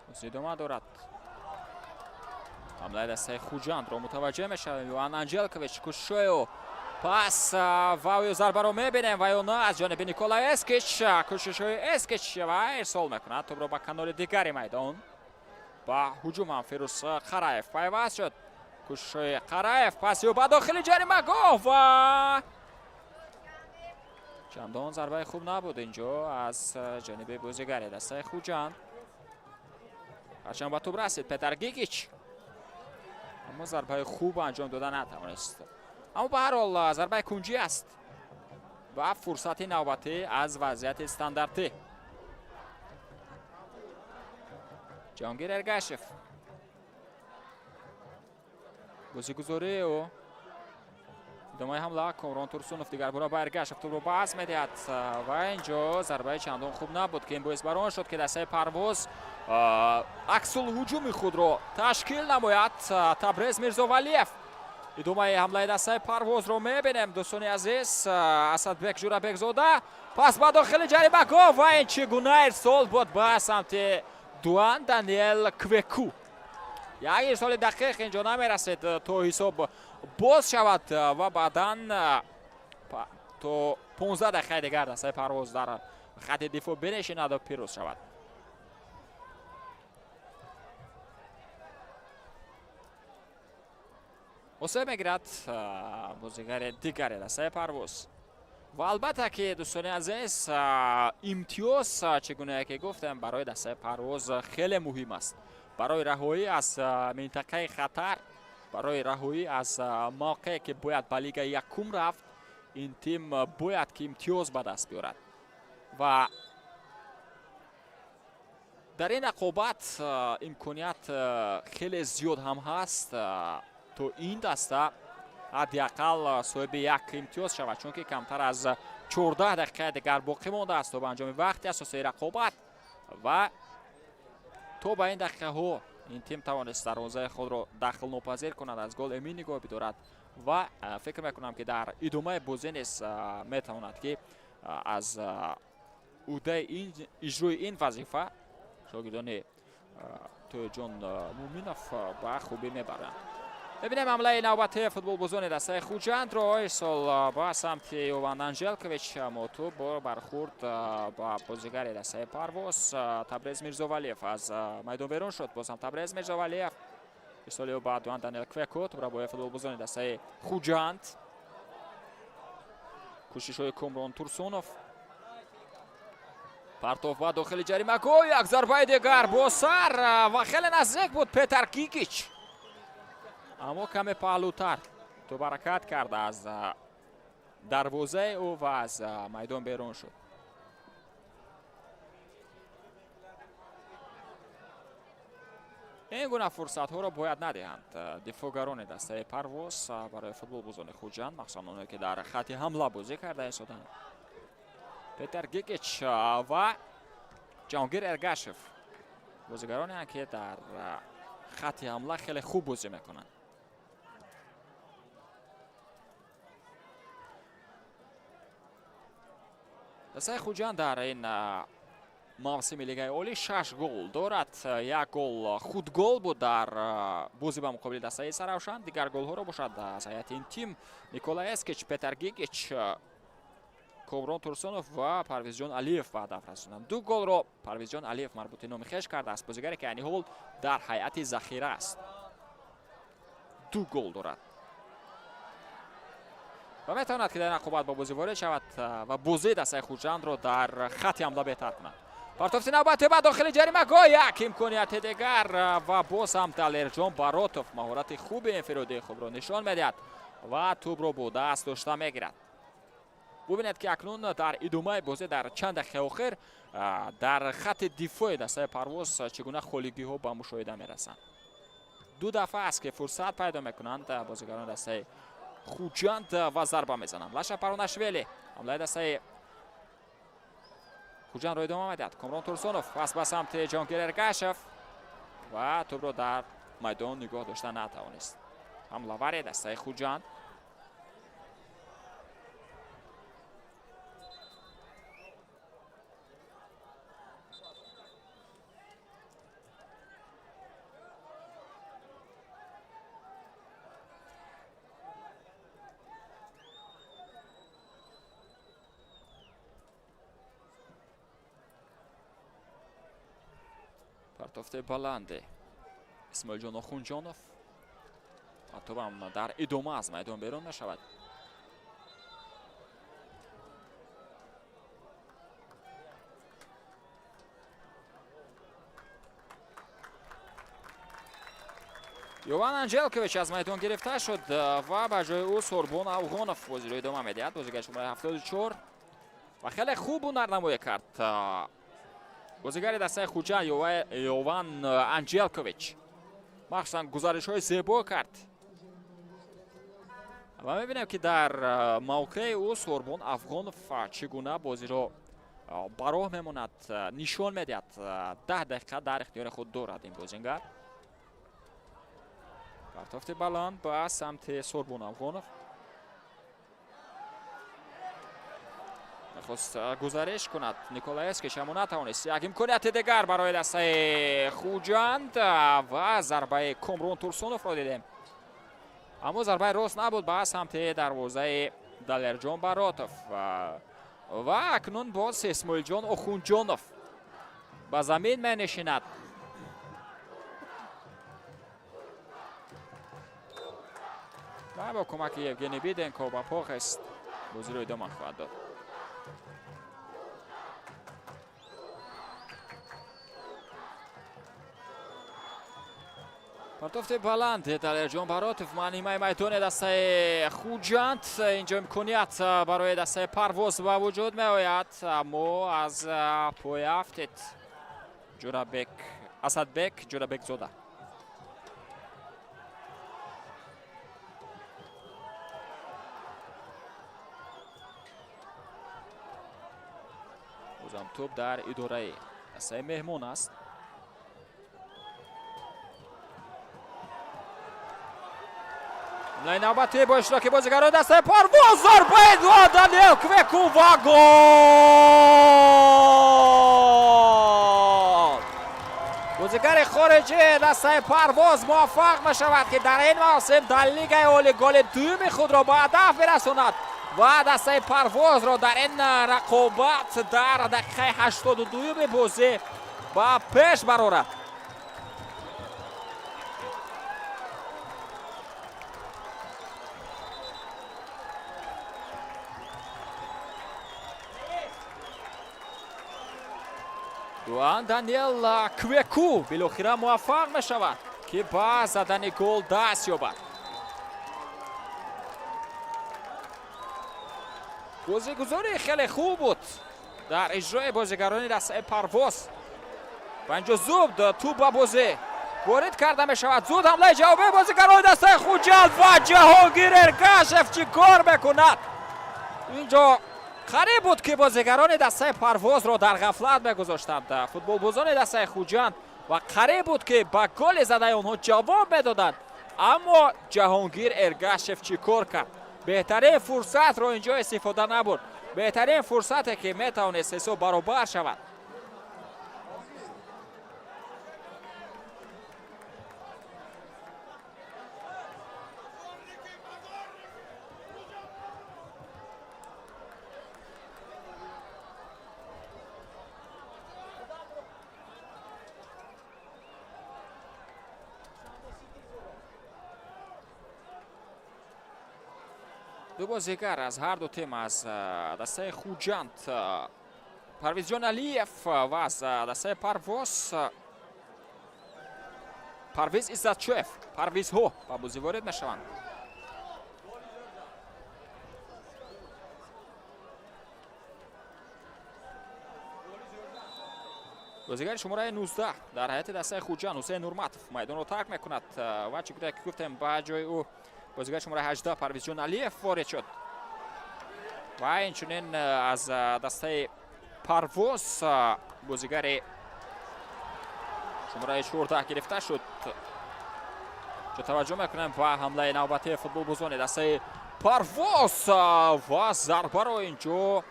Бозӣ идома дорад. Ҳамлаи дастаи Хуҷандро мутаваҷҷеҳ мешавем. Йован Анжелкович кӯшишҳои ӯ пас ва ӯ зарбаро мебинем ва ё на аз ҷониби Никола Эскич. Кӯшишҳои Эскич ва ирсол мекунад тӯбро ба канори дигари майдон. Ба ҳуҷум ҳам Фирӯз Қараев пайваст шуд. Кӯшишҳои Қараев, паси ӯ ба дохили ҷаримагоҳ ва чандон зарбаи хуб набуд инҷо аз ҷониби бозигари дастаи Хуҷанд. Ҳарчанд ба тӯб расид Петар Гигич, аммо зарбаи хуб анҷом дода натавонист. Аммо ба ҳар ҳол зарбаи кунҷӣ аст ва фурсати навбатӣ аз вазъияти стандартӣ. Ҷаҳонгир Эргашев. Бозигузории ӯ Идомаи ҳамла, Комрон Турсунов дигар бора ба Эргашев тӯбро пас медиҳад ва инҷо зарбаи чандон хуб набуд, ки ин боис бар он шуд, ки дастаи Парвоз аксул ҳуҷуми худро ташкил намояд. Табрез Мирзовалиев. Идомаи ҳамлаи дастаи Парвозро мебинем, дӯстони азиз. Асадбек Ҷурабекзода пас ба дохили ҷаримагоҳ ва ин чӣ гуна ирсол буд ба самти Дуан Даниэл Квеку. Як ирсоли дақиқ инҷо намерасид то ҳисоб боз шавад ва баъдан то 15 дақиқаи дигар дастаи Парвоз дар хати дифоъ бинешинаду пирӯз шавад. Осеб мегирад бозигари дигари дастаи Парвоз. Ва албатта ки, дӯстони азиз, имтиёз, чӣ гунае ки гуфтем, барои дастаи Парвоз хеле муҳим аст. Барои раҳоӣ аз минтақаи хатар, барои раҳоӣ аз мавқее ки бояд ба лигаи якум рафт, ин тим бояд ки имтиёз ба даст биёрад. Ва дар ин рақобат имконият хеле зиёд ҳам ҳаст то ин даста ҳадди ақал соҳиби як имтиёз шавад, чунки камтар аз 14 дақиқаи дигар боқӣ мондааст то ба анҷоми вақти асосии рақобат ва то ба ин дақиқаҳо ин тим тавонист дарвозаи худро дахлнопазир кунад, аз гол эмин нигоҳ бидорад ва фикр мекунам, ки дар идомаи бозӣ низ метавонад, ки аз уҳдаи иҷрои ин вазифа шогирдони Тоҳирҷон Муъминов ба хубӣ мебаранд. Мебинем ҳамлаи навбати футболбозони дастаи Хуҷандро. Ирсол ба самти Йован Анжелкович, аммо тӯб бо бархӯрд ба бозигари дастаи Парвоз Табрез Мирзовалиев аз майдон берун шуд. Боз ҳам Табрез Мирзовалиев, ирсоли ӯ ба Дуан Даниел Квеко, тӯбро бо футболбозони дастаи Хуҷанд. Кӯшишҳои Комрон Турсунов, партов ба дохили ҷаримагоҳ, як зарбаи дигар бо сар ва хеле наздик буд Петар Гигич, аммо каме паҳлӯтар тӯб ҳаракат кард аз дарвозаи ӯ ва аз майдон берун шуд. Ин гуна фурсатҳоро бояд надиҳанд дифоъгарони дастаи Парвоз барои футболбозони Хуҷанд, махсусан оное ки дар хати ҳамла бозӣ карда истоданд. Петер Гигич ва Ҷаҳонгир Эргашев бозигаронеанд, ки дар хати ҳамла хеле хуб бозӣ мекунанд. Дастаи Хуҷанд дар ин мавсими Лигаи Олӣ шаш гол дорад. Як гол худгол буд дар бозӣ ба муқобили дастаи Саравшан. Дигар голҳоро бошад аз ҳайати ин тим Никола Эскич, Петар Гигич, Комрон Турсунов ва Парвизҷон Алиев ба ҳадаф расонданд. Ду голро Парвизҷон Алиев марбути номи хеш кардааст, бозигаре ки айни ҳол дар ҳайати захира аст. Ду гол дорад ва метавонад, ки дар ин рақобат ба бозӣ ворид шавад ва бозии дастаи Хуҷандро дар хати ҳамла беҳтар кунад. Партофти навбати ба дохили ҷаримагоҳ, як имконияти дигар ва боз ҳам Далерҷон Баротов маҳорати хуби инфиродии худро нишон медиҳад ва тӯбро бо даст дошта мегирад. Бубинед, ки акнун дар идомаи бозӣ дар чанд дақиқаи охир дар хати дифои дастаи Парвоз чӣ гуна холигиҳо ба мушоҳида мерасанд. Ду дафъа аст, ки фурсат пайдо мекунанд бозигарони дастаи Хуҷанд ва зарба мезананд. Лаша Паронашвили ҳамлаи дастаи Хуҷандро идома медиҳад. Комрон Турсунов пас ба самти Ҷонгир Эргашев ва тӯбро дар майдон нигоҳ дошта натавонист ҳамлавари дастаи Хуҷанд. Партофтаи баланде Исмоилҷон Охунҷонов ва тӯбам дар идома аз майдон берун мешавад. Йован Анҷелкович аз майдон гирифта шуд ва ба ҷои ӯ Сорбон Афғонов бозиро идома медиҳад. Бозигари шумораи 74 ва хеле хуб ҳунарнамоӣ кард бозигари дастаи Хуҷанд Йован Анҷелкович, махсусан гузаришҳои зебо кард. Ва мебинем, ки дар мавқеи ӯ Сорбон Афғонов чӣ гуна бозиро ба роҳ мемонад, нишон медиҳад. 10 дақиқа дар ихтиёри худ дорад ин бозингар. Партофти баланд ба самти Сорбон Афғонов, мехост гузариш кунад Николаевскиш, аммо натавонист. Як имконияти дигар барои дастаи Хуҷанд ва зарбаи Комрон Турсуновро дидем, аммо зарбаи рост набуд ба самти дарвозаи Далерҷон Баротов. Ва акнун боз Исмоилҷон Охунҷонов ба замин менишинад ва бо кӯмаки Евгений Биденко ба по хест, бозиро идома хоҳад дод. Партофти баланд, Далерҷон Баротов ма нимаи майдони дастаи Хуҷанд. Инҷо имконият барои дастаи Парвоз ба вуҷуд меояд, аммо аз пой афтид Ҷурабек, Асадбек Ҷурабекзода. Бозам тӯб дар идораи дастаи меҳмон аст. Ҳамлаи навбатӣ бо иштироки бозигарони дастаи Парвоз, зарбаи Даниэл Квеку ва гол! Бозигари хориҷи дастаи Парвоз муваффақ мешавад, ки дар ин мавсим дар Лигаи Олӣ голи дуюми худро ба ҳадаф бирасонад ва дастаи Парвозро дар ин рақобат дар дақиқаи 82-юми бозӣ ба пеш барорад. Дуан Даниэл Квеку билохира муваффақ мешавад, ки ба задани гол даст ёбад. Бозигузорӣ хеле хуб буд дар иҷрои бозигарони дастаи Парвоз ва инҷо зуд тӯб ба бозӣ ворид карда мешавад. Зуд ҳамлаи ҷавобии бозигарони дастаи Хуҷанд ва Ҷаҳонгир Эргашев чӣ кор мекунад инҷо? Қариб буд, ки бозигарони дастаи Парвозро дар ғафлат мегузоштанд футболбозони дастаи Хуҷанд ва қариб буд, ки ба голи задаи онҳо ҷавоб медоданд, аммо Ҷаҳонгир Эргашев чӣ кор кард? Беҳтарин фурсатро инҷо истифода набурд, беҳтарин фурсате, ки метавонист ҳисоб баробар шавад. Ду бозигар аз ҳар ду тим, аз дастаи Хуҷанд Парвизҷон Алиев ва аз дастаи Парвоз Парвиз Иззатчоев, Парвизҳо ба бозӣ ворид мешаванд. Бозигари шумораи 19 дар ҳайати дастаи Хуҷанд Ҳусейн Нурматов майдонро тарк мекунад ва, чӣ гуна ки гуфтем, ба ҷои ӯ бозигари шумораи 18 Парвизҷон Алиев ворид шуд. Ва инчунин аз дастаи Парвоз бозигари шумораи 14 гирифта шуд. Чо таваҷҷӯҳ мекунем ба ҳамлаи навбатии футболбозони дастаи Парвоз ва зарбаро инҷо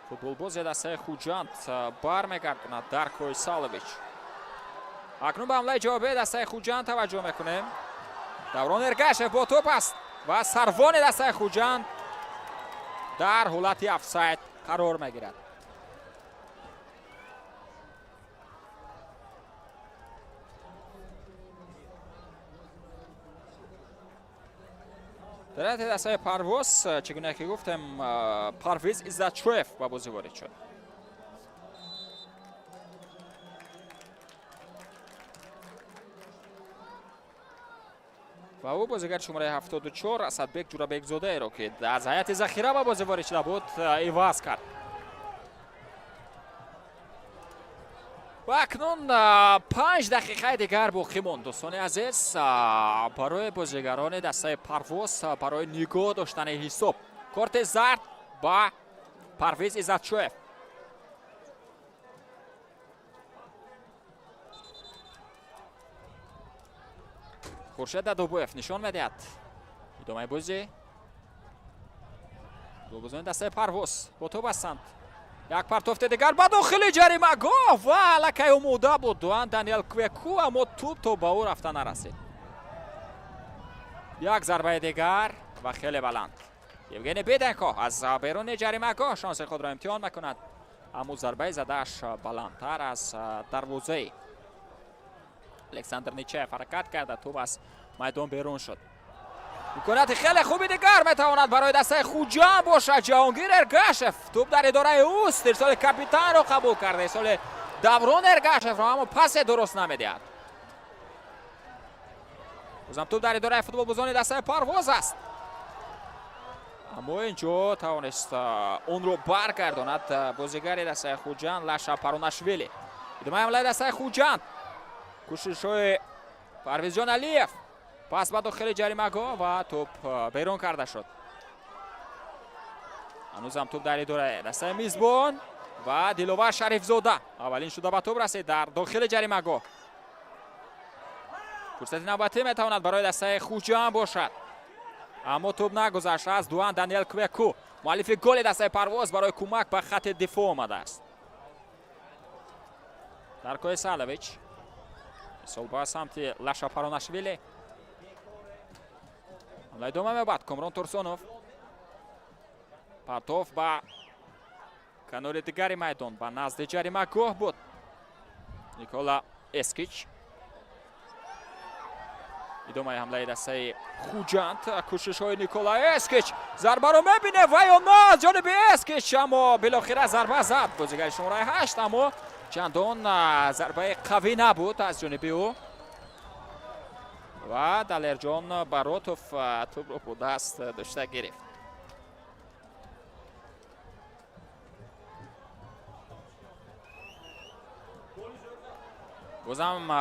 футболбози дастаи Хуҷанд бармегардонад, Даркой Салович. Акнун ба ҳамлаи ҷавобии дастаи Хуҷанд таваҷҷӯҳ мекунем. Даврон Эргашев бо тӯп аст ва сарвони дастаи Хуҷанд дар ҳолати офсайд қарор мегирад. Дар ҳайати дастаи Парвоз, чӣ гуна ки гуфтем, Парвиз Иззатшоев ба бозӣ ворид шуд. Ва ӯ бозигари шумораи 74 Асадбек Ҷурабекзодаеро, ки аз ҳайати захира ба бозӣ ворид шуда буд, иваз кард. Ва акнун 5 дақиқаи дигар боқӣ монд, дӯстони азиз, барои бозигарони дастаи Парвоз барои нигоҳ доштани ҳисоб. Корти зард ба Парвиз Иззатшоев. Хуршед Дадобоев нишон медиҳад идомаи бозӣ. Голбозони дастаи Парвоз бо тӯб ҳастанд. Як партофти дигар ба дохили ҷаримагоҳ ва аллакай омода буд Дуан Даниел Квеку, аммо тӯб то ба ӯ рафта нарасид. Як зарбаи дигар ва хеле баланд. Евгений Беденко аз беруни ҷаримагоҳ шонси худро имтиҳон мекунад, аммо зарбаи задааш баландтар аз дарвозаи Александр Ничаев ҳаракат карда, тӯб аз майдон берун шуд. Имконияти хеле хуби дигар метавонад барои дастаи Хуҷанд бошад. Ҷаҳонгир Эргашев, тӯб дар идораи ӯст. Ирсоли капитанро қабул карда, ирсоли Даврон Эргашевро, аммо пасе дуруст намедиҳад. Бозам тӯб дар идораи футболбозони дастаи Парвоз аст, аммо инҷо тавонист онро баргардонад бозигари дастаи Хуҷанд Лаша Паронашвили. Идомаи ҳамлаи дастаи Хуҷанд, кӯшишҳои Парвизҷон Алиев, пас ба дохили ҷаримагоҳ ва тӯб берун карда шуд. Ҳанӯзам тӯб дар идораи дастаи мизбон ва Диловар Шарифзода аввалин шуда ба тӯб расид дар дохили ҷаримагоҳ. Фурсати навбатӣ метавонад барои дастаи Хуҷанд бошад, аммо тӯб нагузашт аз Дуан Даниел Квеку. Муаллифи голи дастаи Парвоз барои кӯмак ба хатти дифоъ омадааст. Даркои Салович мисол ба самти Лаша Паронашвили. Ҳамла идома меёбад. Комрон Турсунов, партоф ба канори дигари майдон, ба назди ҷаримагоҳ буд. Никола Эскич. Идомаи ҳамлаи дастаи Хуҷанд, кӯшишҳои Никола Эскич, зарбаро мебине ва ё на аз ҷониби Эскич, аммо билохира зарба зад бозигари шумораи 8, аммо чандон зарбаи қавӣ набуд аз ҷониби ӯ ва Далерҷон Баротов тӯбро бо даст дошта гирифт. Бозам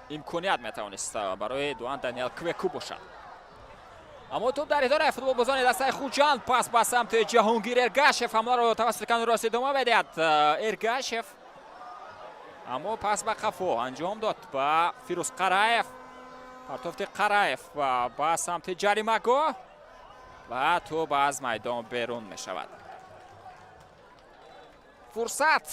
имконият метавонист барои Дуан Даниел Квеку бошад, аммо тӯб дар идораи футболбозони дастаи Хуҷанд. Пас ба самти Ҷаҳонгир Эргашев, ҳамларо тавассути канори рост идома медиҳад Эргашев, аммо пас ба қафо анҷом дод ба Фирӯз Қараев. Партофти Қараев ба самти ҷаримагоҳ ва тӯб аз майдон берун мешавад. Фурсат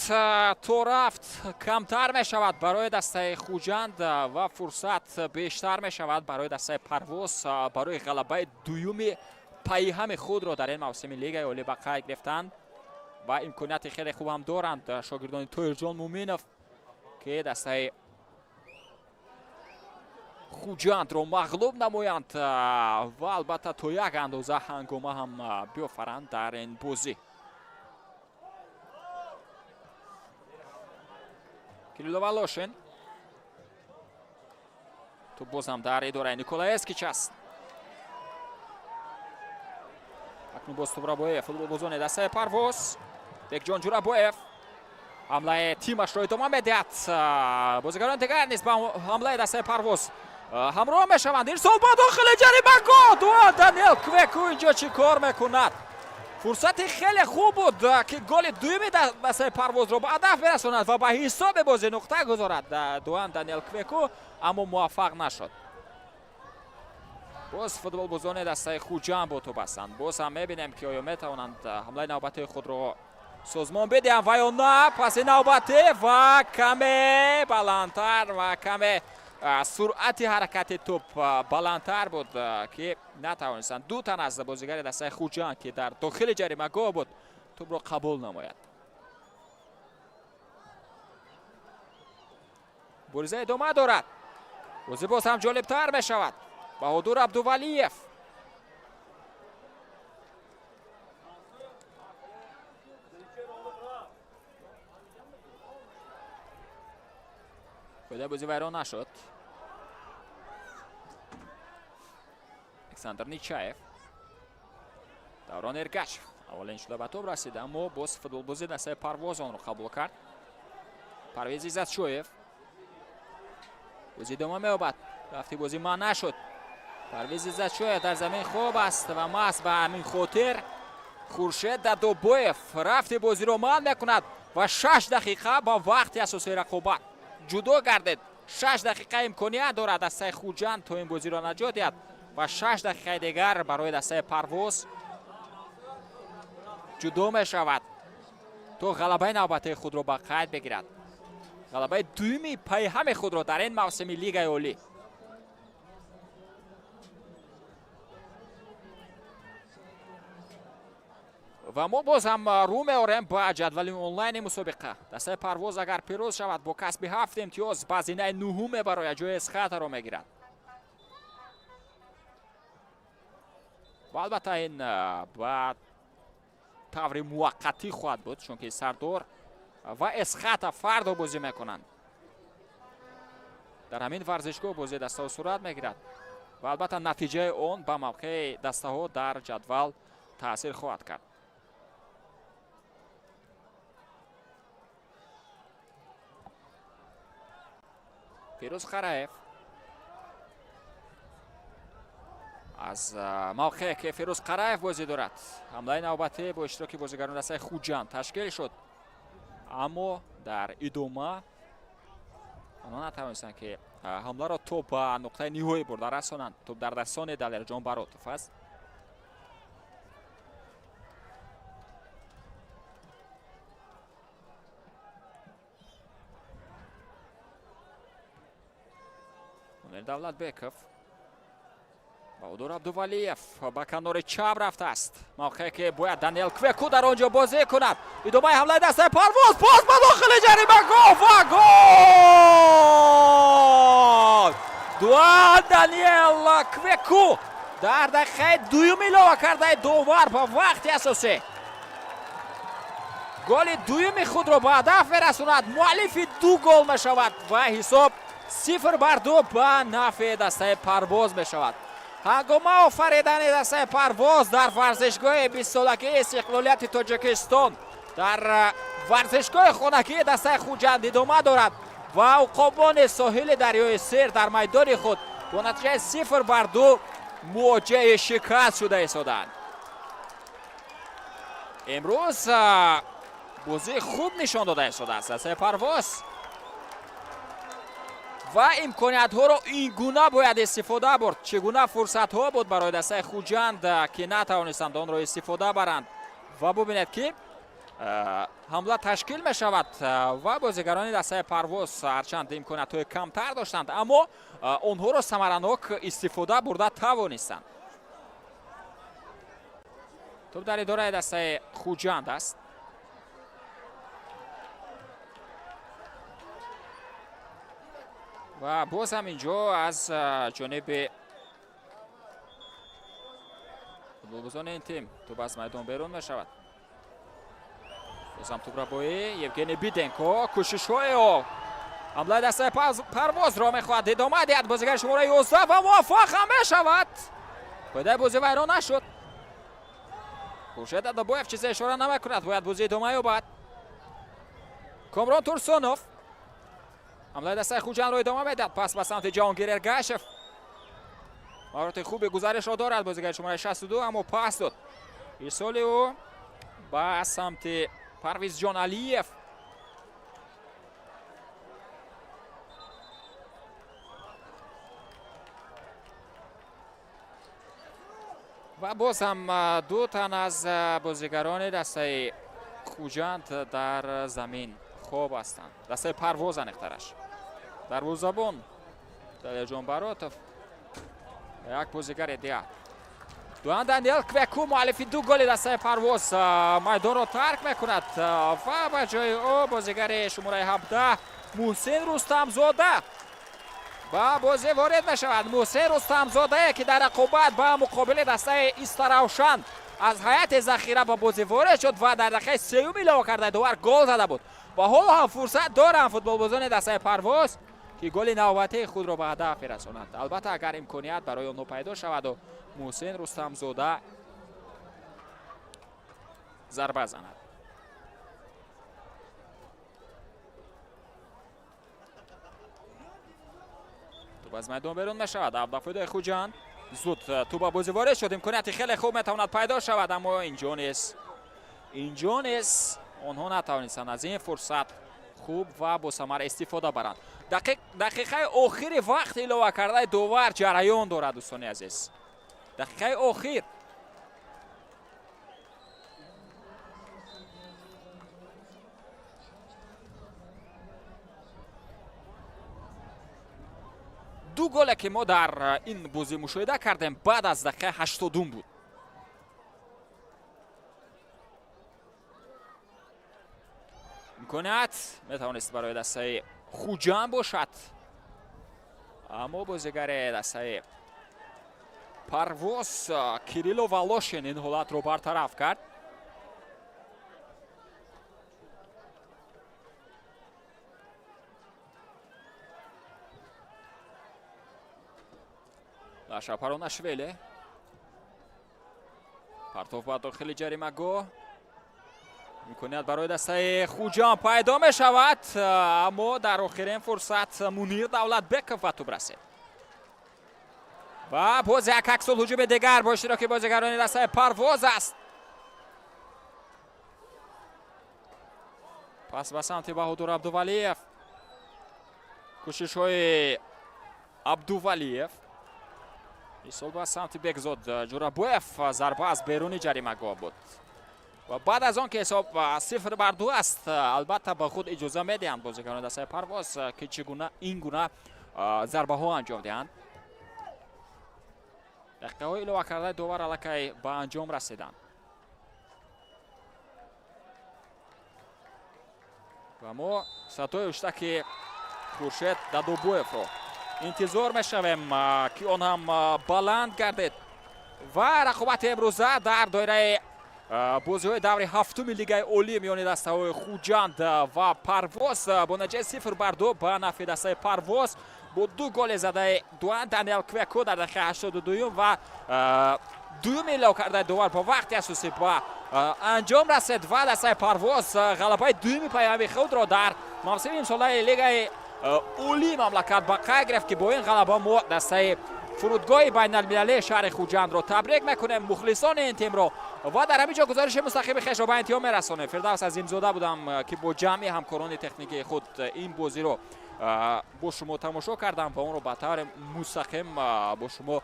то рафт камтар мешавад барои дастаи Хуҷанд ва фурсат бештар мешавад барои дастаи Парвоз барои ғалабаи дуюми пайҳами худро дар ин мавсими Лигаи Олӣ ба қайд гирифтанд ва имконияти хеле хуб ҳам доранд шогирдони Тоҳирҷон Муминов, ки дастаи Хуҷандро мағлуб намоянд ва албатта то як андоза ҳангома ҳам биёфаранд дар ин бозӣ. Кирилло Волошин, тӯб бозам дар идораи Никола Эскич аст. Акнун боз тӯбрабоев, футболбозони дастаи Парвоз. Бекҷон Ҷурабоев ҳамлаи тимашро идома медиҳад. Бозигарони дигар низ ба ҳамлаи дастаи Парвоз ҳамроҳ мешаванд. Ирсол ба дохили ҷаримагоҳ, Дуан Даниел Квеку инҷо чӣ кор мекунад? Фурсати хеле хуб буд, ки голи дуюми дастаи Парвозро ба ҳадаф бирасонад ва ба ҳисоби бозӣ нуқта гузорад Дуан Даниел Квеку, аммо муваффақ нашуд. Боз футболбозони дастаи Хуҷанд бо тӯб ҳастанд. Боз ҳам мебинем, ки оё метавонанд ҳамлаи навбатии худро созмон бидиҳанд ва ё на. Паси навбатӣ ва каме баландтар ва каме суръати ҳаракати тӯб баландтар буд, ки натавонистанд ду тан аз бозигари дастаи Хуҷанд, ки дар дохили ҷаримагоҳ буд, тӯбро қабул намояд. Мубориза идома дорад, бозӣ боз ҳам ҷолибтар мешавад. Баҳодур Абдувалиев. Қоидаи бозӣ вайрон нашуд. Александр Ничаев, Даврон Эргашев аввалин шуда ба тӯб расид, аммо боз футболбози дастаи Парвоз онро қабул кард. Парвез Иззатшоев. Бозӣ идома меёбад. Рафти бозӣ манъ нашуд. Парвез Иззатшоев дар замин хоб аст ва маҳз ба ҳамин хотир Хуршед Дадобоев рафти бозиро манъ мекунад ва 6 дақиқа ба вақти асосии рақобат ҷудо гардид. 6 дақиқа имконият дорад дастаи Хуҷанд то ин бозиро наҷот диҳад ва 6 дақиқаи дигар барои дастаи Парвоз ҷудо мешавад то ғалабаи навбатии худро ба қайд бигирад. Ғалабаи дуюми пайҳами худро дар ин мавсими Лигаи Олӣ. Ва мо боз ҳам рӯ меорем ба ҷадвали онлайни мусобиқа. Дастаи Парвоз агар пирӯз шавад бо касби 7 имтиёз ба зинаи нуҳум мебарояд, ҷои Эсхатаро мегирад. Ва албатта ин ба таври муваққатӣ хоҳад буд, чунки Сардор ва Эсхата фардо бозӣ мекунанд. Дар ҳамин варзишгоҳ бозии дастаҳо сурат мегирад ва албатта натиҷаи он ба мавқеи дастаҳо дар ҷадвал таъсир хоҳад кард. Фирӯз Қараев аз мавқее ки Фирӯз Қараев бозӣ дорад, ҳамлаи навбатӣ бо иштироки бозигарони дастаи Хуҷанд ташкил шуд, аммо дар идома онҳо натавонистанд ки ҳамларо то ба нуқтаи ниҳоӣ бурда расонанд. Топ дар дастони Далерҷон Баротов аст. Мунир Давлатбеков, Баҳодур Абдувалиев ба канори чап рафтааст. Мавқее ки бояд Даниэл Квеку дар он ҷо бозӣ кунад. Идомаи ҳамлаи дастаи Парвоз, боз ба дохили ҷаримагоҳ ва гол! Дуан Даниэл Квеку дар дақиқаи дуюм илова кардаи довар ба вақти асосӣ голи дуюми худро ба ҳадаф мерасонад. Муаллифи 2 гол мешавад ва ҳисоб 0-2 ба нафъи дастаи Парвоз мешавад. Ҳангома офаридани дастаи Парвоз дар варзишгоҳи 20-солагии истиқлолияти Тоҷикистон дар варзишгоҳи хонагии дастаи Хуҷанд идома дорад ва уқобони соҳили дарёи Сир дар майдони худ бо натиҷаи 0-2 мувоҷиҳаи шикаст шуда истодаанд. Имрӯз бозии хуб нишон дода истодааст дастаи Парвоз ва имкониятҳоро ин гуна бояд истифода бурд. Чӣ гуна фурсатҳо буд барои дастаи Хуҷанд ки натавонистанд онро истифода баранд. Ва бубинед ки ҳамла ташкил мешавад ва бозигарони дастаи Парвоз ҳарчанд имкониятҳои камтар доштанд, аммо онҳоро самаранок истифода бурда тавонистанд. Топ дар идораи дастаи Хуҷанд аст. Ва боз ҳам инҷо аз ҷониби футболбозони ин тим тӯп аз майдон берун мешавад. Боз ҳам тӯпрабоӣ Евгений Биденко, кӯшишҳои ӯ ҳамлаи дастаи Парвозро мехоҳад идома диҳад. Бозигари шумораи 11 ва муваффақ ҳам мешавад. Қоидаи бозӣ вайрон нашуд. Хуршед Адабоев чизе ишора намекунад, бояд бозӣ идома ёбад. Комрон Турсунов ҳамлаи дастаи Хуҷандро идома медиҳад. Пас ба самти Ҷаҳонгир Эргашев. Маҳорати хуби гузаришро дорад бозигари шумораи 62, аммо пас дод. Ирсоли ӯ ба самти Парвизҷон Алиев. Ва боз ҳам ду тан аз бозигарони дастаи Хуҷанд дар замин хоб ҳастанд. Дастаи Парвоз аниқтараш. Дарвозабон Далерҷон Баротов, як бозигари дигар. Дуан Даниэл Квеку муаллифи 2 голи дастаи Парвоз майдонро тарк мекунад ва ба ҷои ӯ бозигари шумораи 17 Муҳсин Рустамзода ба бозӣ ворид мешавад. Муҳсин Рустамзодае ки дар рақобат ба муқобили дастаи Истаравшан аз ҳайати захира ба бозӣ ворид шуд ва дар дақиқаи сеюм илова кардаи довар гол зада буд. Ва ҳоло ҳам фурсат доранд футболбозони дастаи Парвоз ки голи навбатии худро ба ҳадаф мерасонанд. Албатта агар имконият барои онҳо пайдо шаваду Муҳсин Рустамзода зарба занад. Тӯб аз майдон берун мешавад. Ба фоидаи Хуҷанд. Зуд тӯб ба бозӣ ворид шуд. Имконияти хеле хуб метавонад пайдо шавад, аммо инҷо нест. Инҷо нест. Онҳо натавонистанд аз ин фурсат хуб ва босамар истифода баранд. Дақиқаи охири вақт илова кардаи довар ҷараён дорад, дӯстони азиз. Дақиқаи охир. Ду голе ки мо дар ин бозӣ мушоҳида кардем, баъд аз дақиқаи 80 буд. Имконият метавонист барои дастаи Хуҷанд бошад, аммо бозигари дастаи Парвоз Кирилло Волошин ин ҳолатро бартараф кард. Лаша Паронашвили. Партов ба дохили ҷаримагоҳ. Имконият барои дастаи Хуҷанд пайдо мешавад, аммо дар охирин фурсат Мунир Давлатбеков ба тӯб расид. Ва боз як аксул ҳуҷуми дигар бо иштироки бозигарони дастаи Парвоз аст. Пас ба самти Баҳодур Абдувалиев. Кӯшишҳои Абдувалиев. Исол ба самти Бекзод Ҷурабоев, зарба аз беруни ҷаримагоҳ буд. Ва баъд аз он ки ҳисоб 0-2 аст, албатта ба худ иҷоза медиҳанд бозигарони дастаи Парвоз, ки чӣ гуна ин гуна зарбаҳо анҷом диҳанд. Дақиқаҳои илова кардаи довар аллакай ба анҷом расиданд. Ва мо садои ҳуштаки Хуршед Дадобоевро интизор мешавем, ки он ҳам баланд гардид. Ва рақобати имрӯза дар доираи бозиҳои даври ҳафтуми Лигаи Олӣ миёни дастаҳои Хуҷанд ва Парвоз бо натиҷаи 0-2 ба нафъи дастаи Парвоз бо ду голи задаи Дуан Даниел Квеко дар дақиқаи 82 ва дуюми илова кардаи довар ба вақти асосӣ ба анҷом расид ва дастаи Парвоз ғалабаи дуюми паёми худро дар мавсими имсолаи Лигаи Олии мамлакат ба қайд гирифт, ки бо ин ғалаба мо дастаи фурудгоҳи байналмилалии шаҳри Хуҷандро табрик мекунем, мухлисони ин тимро. Ва дар ҳамин ҷо гузориши мустақими хешро ба интиҳо мерасонем. Фирдавс Азимзода будам, ки бо ҷамъи ҳамкорони техникии худ ин бозиро бо шумо тамошо кардам ва онро ба таври мустақим бо шумо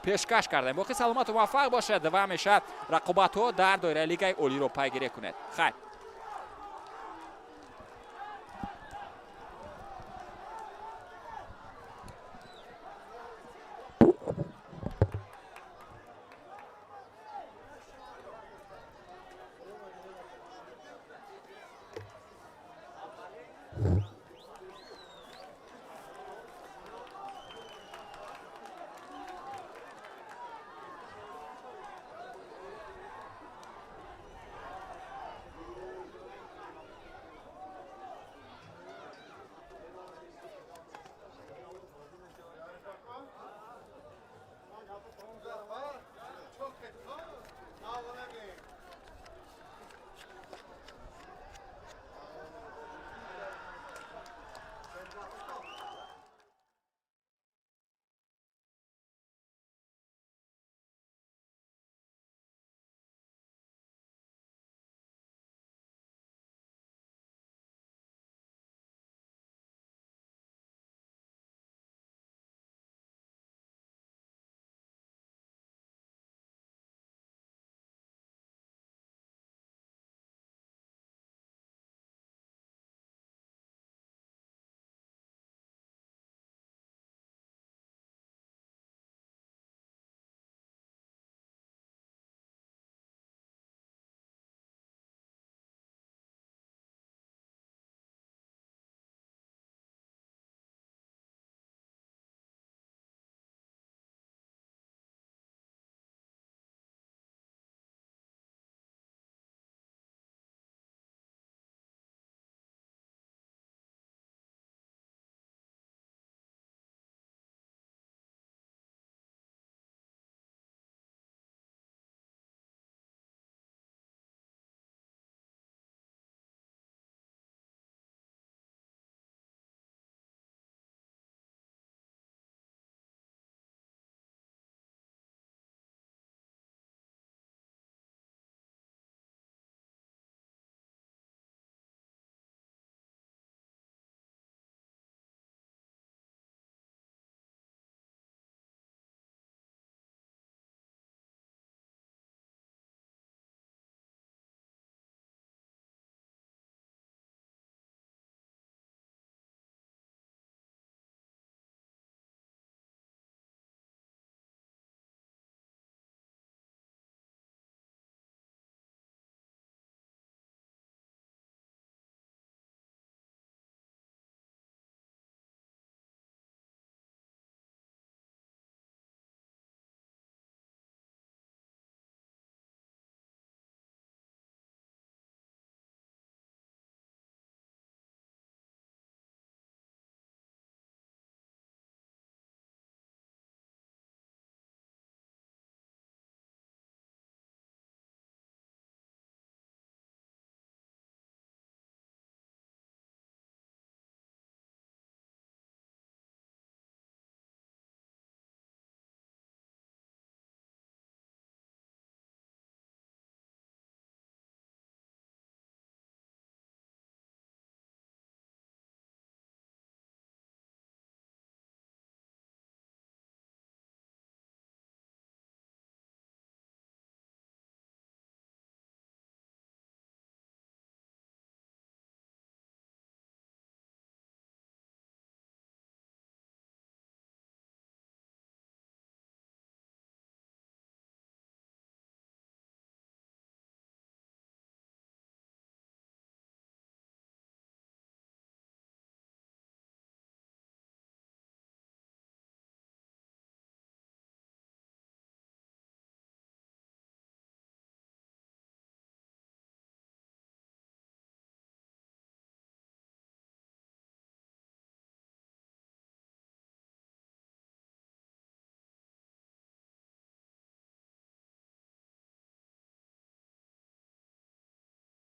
пешкаш кардем. Боқӣ саломату муваффақ бошед ва ҳамеша рақобатҳо дар доираи Лигаи Олиро пайгирӣ кунед. Хайр.